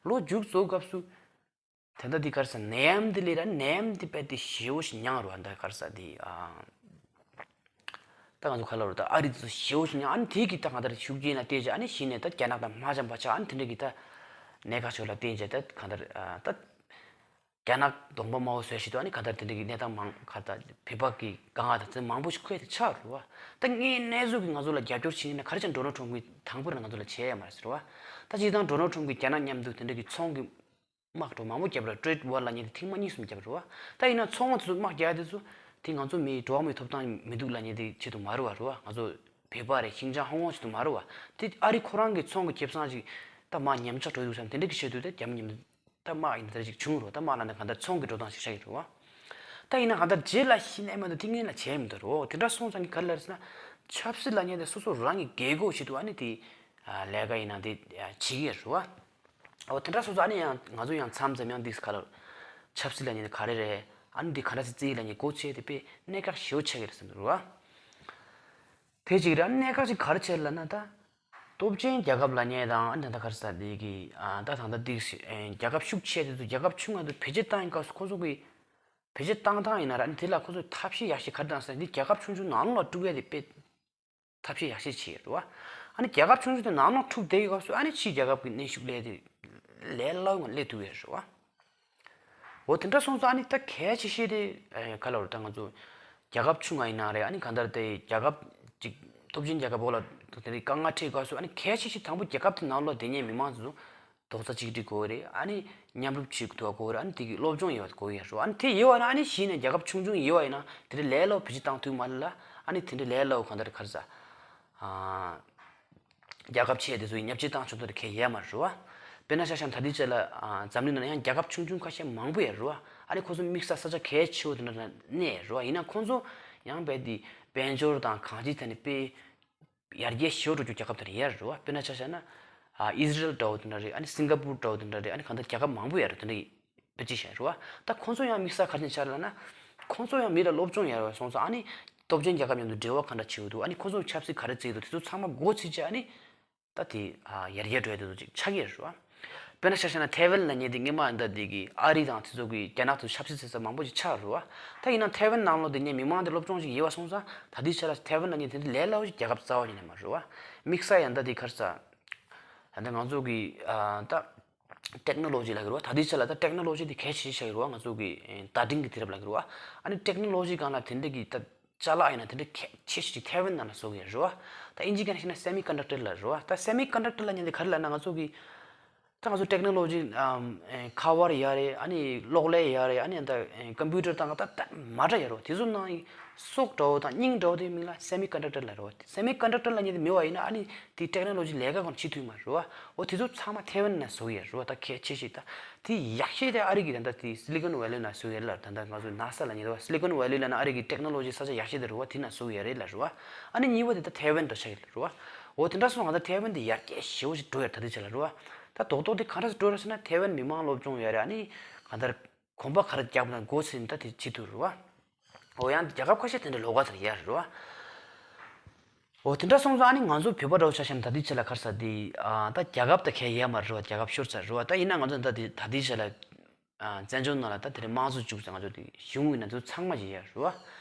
ལོ་མཇུག་རྫོགས་སྐབས་སུ། ད་ལྟ་འདི་ག་རེ་ཟ་ནད་ཡམས་འདི་སླེབས་ར་ནད་ཡམས་འདི་རྦད་དེ་ཞེ་པོ་ཞིག་མྱངས་རེད་བ། ད་ག་རེ་ཟ་འདི་ཨ། ད་ང་ཚོ་ག་ལབ་རེད། ད་ཨ་རི་ཚོ་ཞེ་པོ་ཞིག་མྱངས། ཨ་ནི་དེ་གི་ད་གང་ལྟར་ཤུགས་རྐྱེན་ལ་བརྟེན་བྱས་ཨ་ནི་གཞི་ནས་ད་རྒྱ་ནག་དང་དམག་འཆམ་པ་ཆགས། ཨ་ནི་དེ་འདྲ་གི་ད་གནད་འགག་ཆེ་བ་ལ་བརྟེན་བྱས་ད་གང་ལྟར་ཨ་ད་རྒྱ་ནག་གདོང་པ་དམར་པོ་བཟོས་བྱས་དུས་ཨ་ནི་གང་ལྟར་དེ་འདྲ་གི་གནས་སྟངས་མང་ག་ད་བོད་པ་གི་དཀའ་ངལ་དང་དེ་མང་པོ་ཞིག་འཁོད་དེ་ཆགས་རེད་བ། ད་དངོས་གནས་ཚུལ་གི་ང་ཚོ་ལ་རྒྱབ་སྐྱོར་བྱེད་ཡིན་ན་ག་རེ་བྱས་ཌོ་ནལ་ཊམ་གིས་དང་པོ་རེད་ང་ཚོ་ལ་བྱས་ཡ་མ་རེད་ཟེར་བ། ད་སྤྱིར་བཏང་ཌོ་ནལ་ཊམ་གིས་རྒྱ་ནག་མཉམ་དུ་དེ་འདྲ་གི་ཚོང་གི་དམག་གྲོགས་མང་པོ་བརྒྱབ་ར། ཊེ་རེ་ཌི་ཝར་ལབ་མཁན་དེ་ཐེངས་མ་གཉིས་གསུམ་བརྒྱབ་རེད་བ། ད་ཡིན་ན་ཚོང་དེ་ཚོ་དམག་རྒྱག་དེ་ཚོ་དེ་ང་ཚོ་མིའི་འགྲོ་བ་མིའི་ཐོབ་ཐང་མི་འདུག་ལབ་མཁན་དེ་ཆེད་དུ་མ་རེད་བ། རེད་བ། ང་ཚོ་བོད་པ་རེད། ཤིན་ཅང་ཧོང་ཀོང་ཆེད་དུ་མ་རེད་བ། དེ་ཨ་རི་ཁོ་རང་གི་ཚོང་གི་ཁེ་བཟང་ཅིག་ད་མར་ཉམས་ཆག་འགྲོ་འདུག་བསམ་དེ་འདྲ་གི་ཆེད་དུ་ད་རྒྱ་མི་མཉམ་དུ་ད་དམག་ཡིན་ད་ཅིག་བྱུང་རེད་བ། ད་དམག་ལབ་ན་གང་ལྟར་ཚོང་གི་འགྲོ་སྟངས་ཤིག་ཆགས་ཀྱི་རེད་བ། ད་ཡིན་ན་གང་ལྟར་རྗེས་ལ་གཞི་ནས་མ་གཏོགས་དེ་སྔོན་ལ་བྱས་མི་འདུག་རེད་བ། དེ་འདྲ་སོང་ཙང་གི་ག་རེ་ལབ་རེད་ཟེར་ན་ཆབ་སྲིད་ལབ་མཁན་དེ་སོ་སོ་རང་གི་རྒྱལ་སྒོ་ཆེད་དུ་ཨ་ནི་དེ་ལས་ཀ་ཡིན་ན་དེ་བྱེད་ཀྱི་ཡོད་རེད་བ། འོ་དེ་འདྲ་སོང་ཙང་ཨ་ནི་ཡང་ང་ཚོ་ཡང་མཚམས་མཚམས་ཡང་འདི་ག་ལ་ཆབ་སྲིད་ལབ་མཁན་དེ་ག་རེ་རེད། ཨ་ནི་འདི་ག་འདྲ་སེ་རྩིས་ལབ་མཁན་སྒོ་ཕྱེ་དེ་དཔེ་གནད་འགག་ཞེ་པོ་ཆགས་ཀྱི་རེད་བསམ་གྱི་འདུག་རེད་བ། དེ་གཅིག་རེད། ཨ་ནི་གནད་འགག་ཅིག་ག་རེ་ཆགས་ལབ་ན་ད། སྟོབས་ཆེན་རྒྱལ་ཁབ་ལབ་མཁན་དང་ཨ་ནི་ད་ལྟ་ག་རེ་ཟེར་འདི་གི་ཨ་ད་ད་ལྟ་འདི་གི་རྒྱལ་ཁབ་ཤུགས་ཆེ་དེ་ཚོ་རྒྱལ་ཁབ་ཆུང་ང་ཚོ་བེད་སྤྱོད་བཏང་ཡིན་སྐབས་སུ་ཁོ་ཚོ་གི་བེད་སྤྱོད་བཏང་སྟངས་ཡིན་ན་ར་ཨ་ནི་དེ་ལ་ཁོ་ཚོ་ཐབས་ཤེས་ཡག་ཤོས་ག་རེ་བཏང་ཟེར་ན་འདི་རྒྱལ་ཁབ་ཆུང་ཆུང་ནང་ལོགས་ལ་དཀྲུག་ཡ་དེ་དཔེ་ཐབས་ཤེས་ཡག་ཤོས་བྱས་ཡོད་རེད་བ། ཨ་ནི་རྒྱལ་ཁབ་ཆུང་ཆུང་དེ་ནང་ལོགས་དཀྲུག་བསྡད་ཡོད་སྐབས་སུ་ཨ་ནི་ཕྱིའི་རྒྱལ་ཁབ་ཀྱི་གནོན་ཤུགས་སླེབས་དེ་ལས་སླ་བོ་ངང་སླེབས་ཐུབ་ཡོད་རེད་བ། འོ་དེ་འདྲ་སོང་ཙང་ཨ་ནི་ད་གལ་ཆེ་ཤོས་དེ་ཨེ་ག་ལབ་རེད། ད་ང་ཚོ་རྒྱལ་ཁབ་ཆུང་ང་ཡིན་ན་རེད། ཨ་ནི་གང་ལྟར་དེ་རྒྱལ་ཁབ་ཅིག་སྟོབས་ཆེན་རྒྱལ་ཁབ་འོག་ལ་དེ་འདྲའི་དཀའ་ངལ་འཕྲད་སྐབས་སུ་ཨ་ནི་གལ་ཆེ་ཤོས་དང་པོ་རྒྱལ་ཁབ་དེ་ནང་ལོགས་བསྡད་མཁན་མི་མང་ཚོ་རྡོག་རྩ་གཅིག་སྒྲིལ་དགོས་རེད། ཨ་ནི་མཉམ་རུབ་བྱེད་དགོས་རེད། ཨ་ནི་དེ་གི་སློབ་སྦྱོང་ཡོད་དགོས་ཡོད་རེད། ཨ་ནི་དེ་ཡོད་པ་ན་ཨ་ནི་གཞི་ནས་རྒྱལ་ཁབ་ཆུང་ཆུང་ཡོད་པ་ཡིན་ན་དེ་འདྲ་ལས་སླ་བོ་བེད་སྤྱོད་བཏང་ཐུབ་མ་རེད་ལ། ཨ་ནི་དེ་འདྲ་ལས་སླ་བོ་གང་ལྟར་ག་རེ་ཟ། ཨ། རྒྱལ་ཁབ་ཆེ་དེ་ཚོ་ཡི་བརྙས་བཅོས་བཏང་ཆོག་ཐུབ་ཁེལ་ཡོད་མ་རེད་བ། དཔེར་ན་ཆ་བཞག་ན་ད་ལྟའི་ཆ་ལ་ཨ་འཛམ་གླིང་ནང་ཡང་རྒྱལ་ཁབ་ཆུང་ཆུང་ཁ་ཤས་མང་པོ་ཡོད་རེད་བ། ཨ་ནི་ཁོ་ཚོ་དམིགས་བསལ་ས་ཆ་གལ་ཆེ་བོ་དེ་འདྲ་ལ་གནས་ཡོད་རེད་བ། ཡིན་ན་ཁོ་ཚོ་ཡང་རྦད་དེ་དཔལ་འབྱོར་དང་གང་ཅིའི་ཐད་ནས་དཔེ་ཡར་རྒྱས་ཞེ་པོ་འགྲོ་རྒྱུ་རྒྱལ་ཁབ་དེ་འདྲ་ཡོད་རེད་བ། དཔེར་ན་ཆ་བཞག་ན་ཨ་ཨི་ཟི་རེལ་འདྲ་བོ་དེ་འདྲ་རེད། ཨ་ནི་སིང་ག་པུར་འདྲ་བོ་དེ་འདྲ་རེད། ཨ་ནི་གང་ལྟར་རྒྱལ་ཁབ་མང་པོ་ཡོད་རེད། དེ་འདྲ་ཡི་དཔེ་ཅིག་བཤད་རེད་བ། ད་ཁོ་ཚོ་ཡང་དམིགས་བསལ་ག་རེ་ཆགས་ལབ་ན། ཁོ་ཚོ་ཡང་མི་ལ་སློབ་སྦྱོང་ཡོད་རེད་བ། སོང་ཙང་ཨ་ནི་སྟོབས་ཆེན་རྒྱལ་ཁབ་མཉམ་དུ་འབྲེལ་བ་ག་འདྲ་བྱེད་དགོས་འདུག་ཨ་ནི་ཁོ་ཚོ་ཆབ་སྲིད་ག་རེ་བརྩི་འདུག་དེ་ཚོ་ཚང་མ་སྒོ་ཕྱེ་བྱས་ཨ་ནི་ད་དེ་ཨ་ཡར་རྒྱས་འགྲོ་ཡ་དེ་ཚོ་ཅིག་ཆགས་ཀྱི་རེད་བ། དཔེར་ན་ཆ་བཞག་ན་ཐའེ་ཝན་ལབ་མཁན་དེ་སྔོན་མ་ད་དེ་གི་ཨ་རི་དང་དེ་ཚོ་གི་རྒྱ་ནག་ཚོ་ཆབ་སྲིད་བྱེད་ས་མང་པོ་ཅིག་ཆགས་རེད་བ། ད་ཡིན་ན་ཐའེ་ཝན་ནང་ལོགས་དེ་ནས་མི་མང་དེ་སློབ་སྦྱོང་ཅིག་ཡོད་པ་སོང་ཙང་ད་ལྟའི་ཆ་ལ་ཐའེ་ཝན་ལབ་མཁན་དེ་འདྲ་ལས་སླ་བོ་ཞིག་རྒྱལ་ཁབ་རྩ་བ་ཉིད་ནས་མ་རེད་བ། དམིགས་བསལ་ཡང་ད་དེ་ག་རེ་ཟ། ད་ལྟ་ང་ཚོ་གི་ཨ་ད་ཊེག་ནོ་ལོ་ཇི་ལབ་ཀྱི་རེད་བ། ད་ལྟའི་ཆ་ལ་ད་ཊེག་ནོ་ལོ་ཇི་དེ་གལ་ཆེ་ཤོས་ཆགས་ཀྱི་རེད་བ། ང་ཚོ་གི་ཨེ་བརྡ་འཕྲིན་གྱི་དུས་རབས་ལབ་ཀྱི་རེད་བ། ཨ་ནི་ཊེག་ནོ་ལོ་ཇི་སྒང་ལ་དེ་འདྲ་གི་ད་ཅ་ལག་ཡིན་ན་དེ་འདྲ་གལ་ཆེ་ཤོས་ཅིག་ཐའེ་ཝན་ནང་ལ་བཟོ་གི་རེད་བ། ད་ཨིན་ཇི་སྒང་ནས་བཤད་ན་སེ་མི་ཀོན་ཌག་ཊར་ལབ་རེད་བ། ད་སེ་མི་ཀོན་ཌག་ཊར་ལབ་མཁན་དེ་ག་རེ་ལབ་ན་ང་ཚོ་གི་ ད་ང་ཚོ་ཊེག་ནོ་ལོ་ཇི་ཨམ་ཨེ་ཁ་པར་ཡ་རེད། ཨ་ནི་གློག་ཀླད་ཡ་རེད། ཨ་ནི་ད་ཨེ་ཀམ་པུ་ཊར་དང་ད་ད་མ་འདྲ་ཡ་རོ། དེ་ཚོ་ནང་སྲོག་འདྲ་བོ་དང་སྙིང་འདྲ་བོ་དེ་མིང་ལ་སེ་མི་ཀོན་ཌག་ཊར་ལབ་རོ། སེ་མི་ཀོན་ཌག་ཊར་ལབ་མཁན་དེ་མེད་པ་ཡིན་ན་ཨ་ནི་དེ་ཊེག་ནོ་ལོ་ཇི་ལས་ཀ་གང་བྱེད་ཐུབ་མ་རོ། འོ་དེ་ཚོ་ཚང་མ་ཐེ་ཝན་ནང་བཟོ་གི་ཡ་རོ། ད་གལ་ཆེ་ཤོས་ད་དེ་ཡག་ཤོས་དེ་ཨ་རི་གི་ད་ད་དེ་སི་ལི་ཀོན་ཝེ་ལི་ནང་བཟོ་གི་ཡ་ལ། ད་ད་ང་ཚོ་ནཱ་ས་ལབ་མཁན་དེ་རོ། སི་ལི་ཀོན་ཝེ་ལི་ལབ་ན་ཨ་རི་གི་ཊེག་ནོ་ལོ་ཇི་ས་ཆ་ཡག་ཤོས་དེ་རོ། དེ་ནང་བཟོ་གི་ཡ་རེད་ལ་རོ། ཨ་ནི་གཉིས་པ་དེ་ད་ཐེ་ཝན་འདྲ་ཆགས་ཀྱི་རོ། འོ་དེ་འདྲ་སོང་ང་ད་ཐེ་ཝན་དེ་ཡར་རྒྱས་ཞེ་པོ་ཞིག་འགྲོ་ཡ་ད་དེ་ཆ་ལ་རོ། ད་རྡོག་རྡོག་དེ་གང་འདྲ་སེ་འགྲོ་ར་ཟེར་ན་ཐེ་ཝན་མི་མང་སློབ་སྦྱོང་ཡོད་རེད། ཨ་ནི་གང་ལྟར་གོམ་པ་ག་རེ་རྒྱབ་ན་འགོ་ཚུགས་ནས་ད་དེ་བྱེད་ཐུབ་རོ། འོ་ཡང་རྒྱལ་ཁབ་ཁ་ཤས་དེ་འདྲ་ལོགས་ཀ་ཚར་ཡ་རོ། འོ་དེ་འདྲ་སོང་ཙང་ཨ་ནི་ང་ཚོ་བོད་པ་འདྲ་བོ་ཆ་བཞག་ན་ད་དེ་ཆ་ལ་ག་རེ་ཟེར་དེ་ཨ་ད་རྒྱལ་ཁབ་ད་གལ་ཡ་མ་རེད་རོ། རྒྱལ་ཁབ་ཤོར་ཚར་རོ། ད་ཡིན་ན་ང་ཚོ་ད་དེ་ད་དེ་ཆ་ལ་ཨ་བཙན་བྱོལ་ནང་ལ་ད་དེ་རིང་དམངས་གཙོ་བཅུག་ཙང་ང་ཚོ་དེ་གཞུང་ཡིན་ན་ཚོ་ཚང་མ་ཡིན་ཡ་རེད་བ།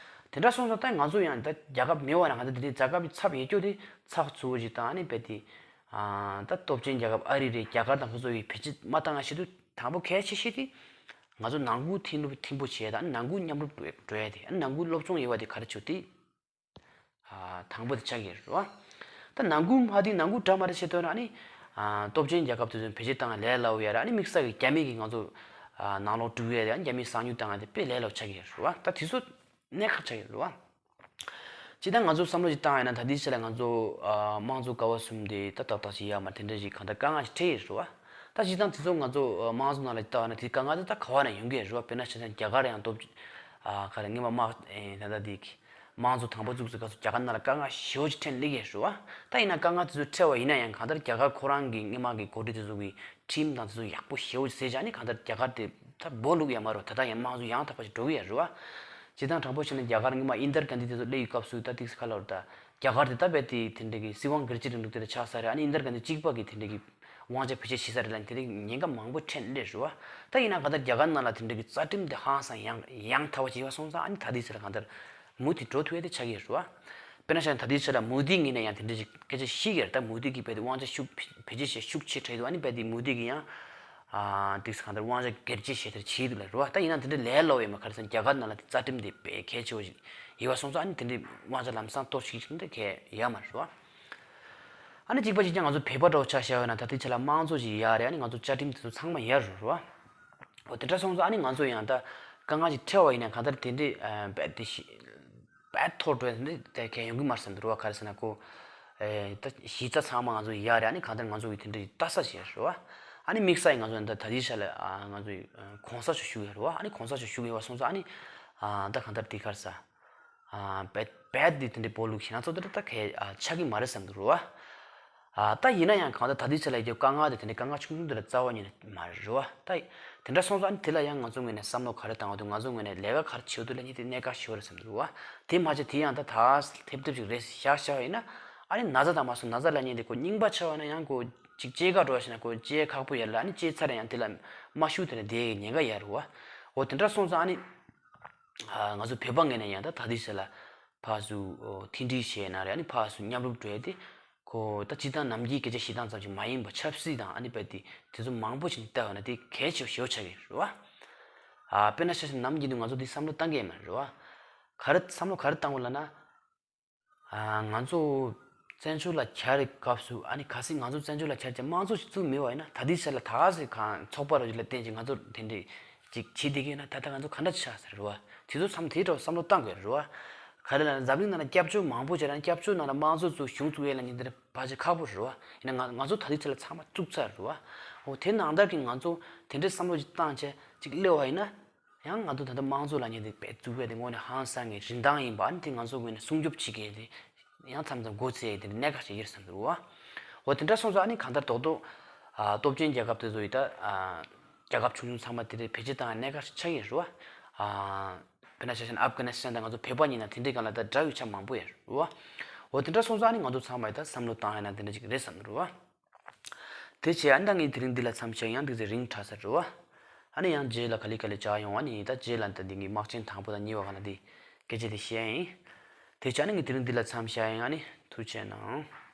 དེ་འདྲ་སོང་ཙང་ད་ང་ཚོ་ཡང་ད་རྒྱལ་ཁབ་མེད་བ་ན་ང་ཚོ་དེ་རིང་རྒྱལ་ཁབ་ཀྱི་ཚབ་ཡིན་རྒྱུ་དེ་ཚགས་ཚུད་པོ་ཞིག་དང་ཨ་ནི་རྦད་དེ་ཨ་ད་སྟོབས་ཆེན་རྒྱལ་ཁབ་ཨ་རི་རེད། རྒྱ་གར་དང་ཁོ་ཚོ་ཡི་བེད་སྤྱོད་མ་བཏང་ཡ་ཆེད་དུ་དང་པོ་གལ་ཆེ་ཤོས་དེ་ང་ཚོ་ནང་ཁུལ་མཐུན་སྒྲིལ་མཐུན་པོ་བྱེད་ཡ་དང་ཨ་ནི་ནང་ཁུལ་མཉམ་རུབ་འགྲོ་ཡ་དེ། ཨ་ནི་ནང་ཁུལ་སློབ་སྦྱོང་ཡོད་པ་དེ་ག་རེ་བྱུང་དེ། ཨ་དང་པོ་དེ་ཆགས་ཀྱི་རེད་བ། ད་ནང་ཁུལ་མ་དེ་ནང་ཁུལ་འདྲ་མ་འདྲ་བྱེད་དོན་ཨ་ནི་ཨ་སྟོབས་ཆེན་རྒྱལ་ཁབ་དེ་ཚོ་བེད་སྤྱོད་བཏང་ལས་སླ་བོ་ཡ་རེད། ཨ་ནི་དམིགས་བསལ་གྱི་རྒྱ་མི་གིས་ང་ཚོ་ཨ་ནང་ལོགས་དཀྲུག་ཡ་དེ་ཨ་ནི་རྒྱ་མིས་གསང་ཉུལ་བཏང་ཡ་དེ་དཔེ་ལས་སླ་བོ་ཆགས་ཀྱི་རེད་བ། ད་དེ་ཚོ་གནད་འགག་ཆགས་ཀྱི་རེད་བ། ཅི་ད་ང་ཚོ་བསམ་བློ་ཞིག་བཏང་ཡ་ན་ད་ལྟའི་ཆ་ལ་ང་ཚོ་ཨ་དམངས་གཙོ་ཀ་བ་གསུམ་དེ་ད་ཏག་ཏག་ཅིག་ཡ་མ་དེ་འདྲ་ཞིག་གང་ལྟར་དཀའ་ངལ་ཞིག་འཕྲད་ཡོད་རེད་བ། ད་ཅི་ད་དེ་ཚོ་ང་ཚོ་ཨ་དམངས་གཙོ་ནང་ལ་ཞིག་བལྟ་བ་ན་དེ་དཀའ་ངལ་དེ་ད་ག་བ་ན་ཡོང་གི་ཡོད་རེད་བ། དཔེར་ན་ཆ་བཞག་ན་རྒྱ་གར་ཡང་སྟོབས་ཨ་ག་རེ་སྔོན་མ་དམག་ཨེ་ད་ལྟ་དེ་དམངས་གཙོ་དང་པོ་བཙུགས་ཚེ་ག་ཚོད་རྒྱ་གར་ནང་ལ་དཀའ་ངལ་ཞེ་པོ་ཅིག་འཕྲད་སླེབས་ཀྱི་ཡོད་རེད་བ། ད་ཡིན་ན་དཀའ་ངལ་དེ་ཚོ་འཕྲད་པ་ཡིན་ན་ཡང་གང་ལྟར་རྒྱ་གར་ཁོ་རང་གི་སྔོན་མ་གི་འགོ་ཁྲིད་དེ་ཚོ་གི་ཁྲིམས་དང་དེ་ཚོ་ཡག་པོ་ཞེ་པོ་ཅིག་བཟོས་བྱས་ནས་གང་ལྟར་རྒྱ་གར་དེ་ད་སྦོ་ལུག་ཡ་མ་རེད་བ། ད་ལྟ་ཡང་དམངས་གཙོ་ཡང་དག་པ་ཞིག་འགྲོ་གི་ཡོད་རེད་བ། སྤྱིར་བཏང་དྲང་པོ་བཤད་ན་རྒྱ་གར་སྔོན་མ་ཨིན་དར་གྷན་དྷི་དེ་ཚོ་སླེབས་ཡོད་སྐབས་སུ་ད་ཏིག་ཁ་ལོར་ད་རྒྱ་གར་དེ་ད་རྦད་དེ་དེ་འདྲ་གི་སྲིད་དབང་སྒེར་གཅིག་རིང་ལུགས་དེ་འདྲ་ཆགས་ས་རེད། ཨ་ནི་ཨིན་དར་གྷན་དྷི་གཅིག་པ་གི་དེ་འདྲ་གི་དབང་ཆ་བེད་སྤྱོད་བྱེད་ས་རེད་ལབ་ནས་དེ་འདྲ་ཉེན་ཁ་མང་པོ་འཕྲད་སླེབས་རེད་བ། ད་ཡིན་ན་གང་ལྟར་རྒྱ་གར་ནང་ལ་དེ་འདྲ་གི་རྩ་ཁྲིམས་དེ་ཧང་སང་ཡང་ཡང་དག་པ་བྱས་པ་སོང་ཙང་ཨ་ནི་ད་ལྟའི་ཆ་ལ་གང་ལྟར་མུ་མཐུད་འགྲོ་ཐུབ་ཡ་དེ་ཆགས་ཀྱི་ཡོད་རེད་བ། དཔེར་ན་ཆ་ད་ལྟའི་ཆ་ལ་མོ་དི་ངོས་ནས་ཡང་དེ་འདྲ་ཞིག་སྐད་ཆ་བཤད་ཀྱི་རེད། ད་མོ་དི་གིས་རྦད་དེ་དབང་ཆ་ཤུགས་བེད་སྤྱོད་བྱས་ཤུགས་ཆེ་དྲགས་འདུག་ཨ་ནི་རྦད་དེ་མོ་དི་གིས་ཡང་ཨ་ཏིག་ཙམ་གང་ལྟར་དབང་ཆ་སྒེར་གཅོད་བྱས་དེར་བྱས་འདུག་ལ་རེད་བ། ད་ཡིན་ན་དེ་འདྲ་ལས་སླ་བོ་ཡོད་མ་རེད། ག་རེ་ཟེར་ན་རྒྱ་གར་ནང་ལ་དེ་རྩ་ཁྲིམས་དེ་དཔེ་གལ་ཆེ་བོ་ཞིག་ཡོད་པ་སོང་ཙང་ཨ་ནི་དེ་འདྲའི་དབང་ཆ་ལམ་སང་གཏོར་བཤིག་ཞིག་འདི་གལ་ཡོད་མ་རེད་བ། ཨ་ནི་གཅིག་པ་གཅིག་རྐྱང་ང་ཚོ་བོད་པ་འདྲ་བོ་ཆ་བཞག་ཡོད་ན་ད་ལྟའི་ཆ་ལ་དམངས་གཙོ་ཞིག་ཡོད་རེད། ཨ་ནི་ང་ཚོ་བཅའ་ཁྲིམས་དེ་ཚོ་ཚང་མ་ཡོད་རེད་བ། འོ་དེ་འདྲ་སོང་ཙང་ཨ་ནི་ང་ཚོ་ཡང་ད་དཀའ་ངལ་ཞིག་འཕྲད་པ་ཡིན་ན་གང་ལྟར་དེ་འདྲའི་ཨ་རྦད་དེ་ཞིག་རྦད་ཐོར་འགྲོ་ཡ་འདི་དེ་གལ་ཡོང་གི་མ་རེད་བསམ་འདུག་རེད་བ། ག་རེ་ཟེར་ན་ཁོ་ཨེ་ད་གཞི་རྩ་ཚང་མ་ང་ཚོ་ཡོད་རེད། ཨ་ནི་གང་ལྟར་ང་ཚོ་གི་དེ་འདྲའི་ལྟ་ས་ཞིག་རེད་བ། ཨ་ནི་དམིགས་བསལ་ཡིན་ང་ཚོ་ད་ད་ལྟའི་ཆ་ལ་ཨ་ང་ཚོ་ཡི་ཨ་གོང་ས་མཆོག་བཞུགས་ཡོད་རེད་བ། ཨ་ནི་གོང་ས་མཆོག་བཞུགས་ཡོད་པ་སོང་ཙང་ཨ་ནི་ཨ་ད་གང་ལྟར་དེ་ག་རེ་ཟེར་ཨ་རྦད་རྦད་དེ་དེ་འདྲའི་སྦོ་ལུག་ཞེ་ན་ཚོ་དེ་འདྲ་ད་གལ་ཨ་ཆགས་ཀྱི་མ་རེད་བསམ་འདུག་རེད་བ། ཨ་ད་ཡིན་ན་ཡང་གང་ལྟར་ད་ལྟའི་ཆ་ལ་ཡོད་རྒྱུ་དཀའ་ངལ་དེ་དེ་འདྲའི་དཀའ་ངལ་ཆུང་ཆུང་དེ་འདྲ་རྩ་བ་ཉིད་ནས་མ་རེད་བ། ད་དེ་འདྲ་སོང་ཙང་ཨ་ནི་དེ་ལ་ཡང་ང་ཚོ་ངོས་ནས་བསམ་བློ་ག་རེ་བཏང་བ་འདུག་ང་ཚོ་ངོས་ནས་ལས་ཀ་ག་རེ་བྱེད་དགོས་འདུག་ལབ་ནས་དེ་གནད་འགག་ཞིག་རེད་བསམ་འདུག་བ། དེ་མ་བྱས་དེ་ཡང་ད་ད་ཐེབས་ཐེབས་ཅིག་རེད་བཞག་བཞག་ཡིན་ན་ཨ་ནི་ན་ཚ་དང་མ་སོང་ན་ཚ་ལབ་མཁན་དེ་ཁོ་རྙིང་པ་ཆགས་པ་ན་ཡང་ཁོ་ཅིག་སྐྱེ་ག་འགྲོ་བ་ཞིག་ན་ཁོ་སྐྱེ་ཁག་པོ་ཡོད་ལ་ཨ་ནི་སྐྱེ་ཚར་ཡང་དེ་ལ་མ་ཤུགས་དེ་ལ་བསྡད་ཀྱི་ཉེན་ཁ་ཡོད་རེད་བ། འོ་དེ་འདྲ་སོང་ཙང་ཨ་ནི་ང་ཚོ་བོད་པ་ངོས་ནས་ཡང་ད་ད་ལྟའི་ཆ་ལ་ཕར་ཚུར་མཐུན་སྒྲིལ་བྱས་ན་རེད། ཨ་ནི་ཕར་ཚུར་མཉམ་རུབ་འགྲོ་ཡ་དེ་ཁོ་ད་སྤྱིར་བཏང་ནམ་རྒྱུན་སྐད་ཆ་བཤད་སྟངས་ཙམ་ཞིག་མ་ཡིན་པ་ཆབ་སྲིད་དང་ཨ་ནི་རྦད་དེ་དེ་ཚོ་མང་པོ་ཞིག་བལྟས་པ་ན་དེ་གལ་ཆེ་བ་ཞེ་པོ་ཆགས་ཀྱི་རེད་བ། ཨ་དཔེར་ན་ཆ་བཞག་ན་ནམ་རྒྱུན་དུ་ང་ཚོ་དེ་བསམ་བློ་བཏང་གི་ཡོད་མ་རེད་བ། ག་རེ་བསམ་བློ་ག་རེ་བཏང་དགོས་ལབ་ན། ཨ་ང་ཚོ་བཙན་བྱོལ་ལ་གྱར་བའི་སྐབས་སུ་ཨ་ནི་གལ་སྲིད་ང་ཚོ་བཙན་བྱོལ་ལ་གྱར་བྱས་དམངས་གཙོ་ཞིག་བཙུགས་མེད་པ་ཡིན་ན་ད་ལྟའི་ཆ་ལ་ད་ག་ཟེ་གང་ཚོགས་པ་རོ་ཞིག་ལ་བརྟེན་ཅིག་ང་ཚོ་དེ་འདྲས་ཅིག་བྱེད་བསྡད་ཀྱི་ཡོད་ན་ད་ལྟ་ང་ཚོ་ག་འདྲ་ཆགས་ཟེར་རེད་བ། དེ་ཚོ་བསམ་དེའི་འདྲ་བསམ་བློ་བཏང་དགོས་རེད་བ། ག་རེ་ལབ་ན་འཛམ་གླིང་ནང་ལ་སྐྱབས་བཅོལ་མང་པོ་བྱས་ན་སྐྱབས་བཅོལ་ནང་ལ་དམངས་གཙོ་བཙུགས་གཞུང་བཙུགས་ཡས་ལ་ཉིན་དེར་བར་ཆད་ཁག་པོ་རེད་བ། ཡིན་ན་ང་ང་ཚོ་ད་ལྟའི་ཆ་ལ་ཚང་མ་བཙུགས་ཚར་རེད་བ། འོ་དེ་ནང་ལྟར་གྱི་ང་ཚོ་དེ་འདྲའི་བསམ་བློ་ཅིག་བཏང་བྱས་ཅིག་སླེབས་པ་ཡིན་ན། ཡང་ང་ཚོ་ད་ལྟ་དམངས་གཙོ་ལབ་མཁན་དེ་དཔེ་བཙུགས་པ་དེ་དངོས་གནས་ཧང་སང་གི་རིན་ཐང་ཡིན་པ་ཨ་ནི་དེ་ང་ཚོ་ངོས་ནས་སྲུང་སྐྱོབ་བྱེད་མཁན་དེ་ཡང་མཚམས་མཚམས་མགོ་ཚོས་དེ་འདྲ་གནད་འགག་ཞིག་ཡིན་བསམ་འདུག་བ། འོ་དེ་འདྲ་སོང་ཙང་ཨ་ནི་གང་ལྟར་རྡོག་རྡོག་ཨ་སྟོབས་ཆེན་རྒྱལ་ཁབ་དེ་ཚོ་ཡི་ད་ཨ་རྒྱལ་ཁབ་ཆུང་ཆུང་ཚང་མ་དེ་འདྲའི་བེད་སྤྱོད་བཏང་ཡ་གནད་འགག་ཞིག་ཆགས་ཀྱི་ཡོད་རེད་བ། ཨ་དཔེར་ན་ཆ་བཞག་ན་ཨབ་གྷ་ནི་སི་ཐན་དང་ང་ཚོ་བོད་པ་གཉིས་ན་དེ་འདྲའི་སྒང་ལ་ད་འདྲ་བའི་ཆ་མང་པོ་ཡོད་རེད་བ། འོ་དེ་འདྲ་སོང་ཙང་ཨ་ནི་ང་ཚོ་ཚང་མ་ཡི་ད་བསམ་བློ་བཏང་ཡ་ན་དེ་འདྲ་ཅིག་རེད་བསམ་འདུག་བ། དེ་བྱས་ཨ་ནི་ད་ངས་དེ་རིང་འདི་ལ་མཚམས་བཞག་ཡང་འདི་ཚེ་རིང་དྲགས་ས་རེད་བ། ཨ་ནི་ཡང་རྗེས་ལ་ག་ལེ་ག་ལེ་བྱ་ཡོང་ཨ་ནི་ད་རྗེས་ལ་ད་འདི་ངའི་དམག་ཆེན་དང་པོ་དང་གཉིས་པ་ག་ན་འདི་སྐད་ཆ་དེ་བཤད་ཡིན། དེ་བྱས་ཨ་ནི་ངས་དེ་རིང་འདི་ལ་མཚམས་བཞག་ཡིན། ཨ་ནི་ཐུགས་རྗེ་གནང་།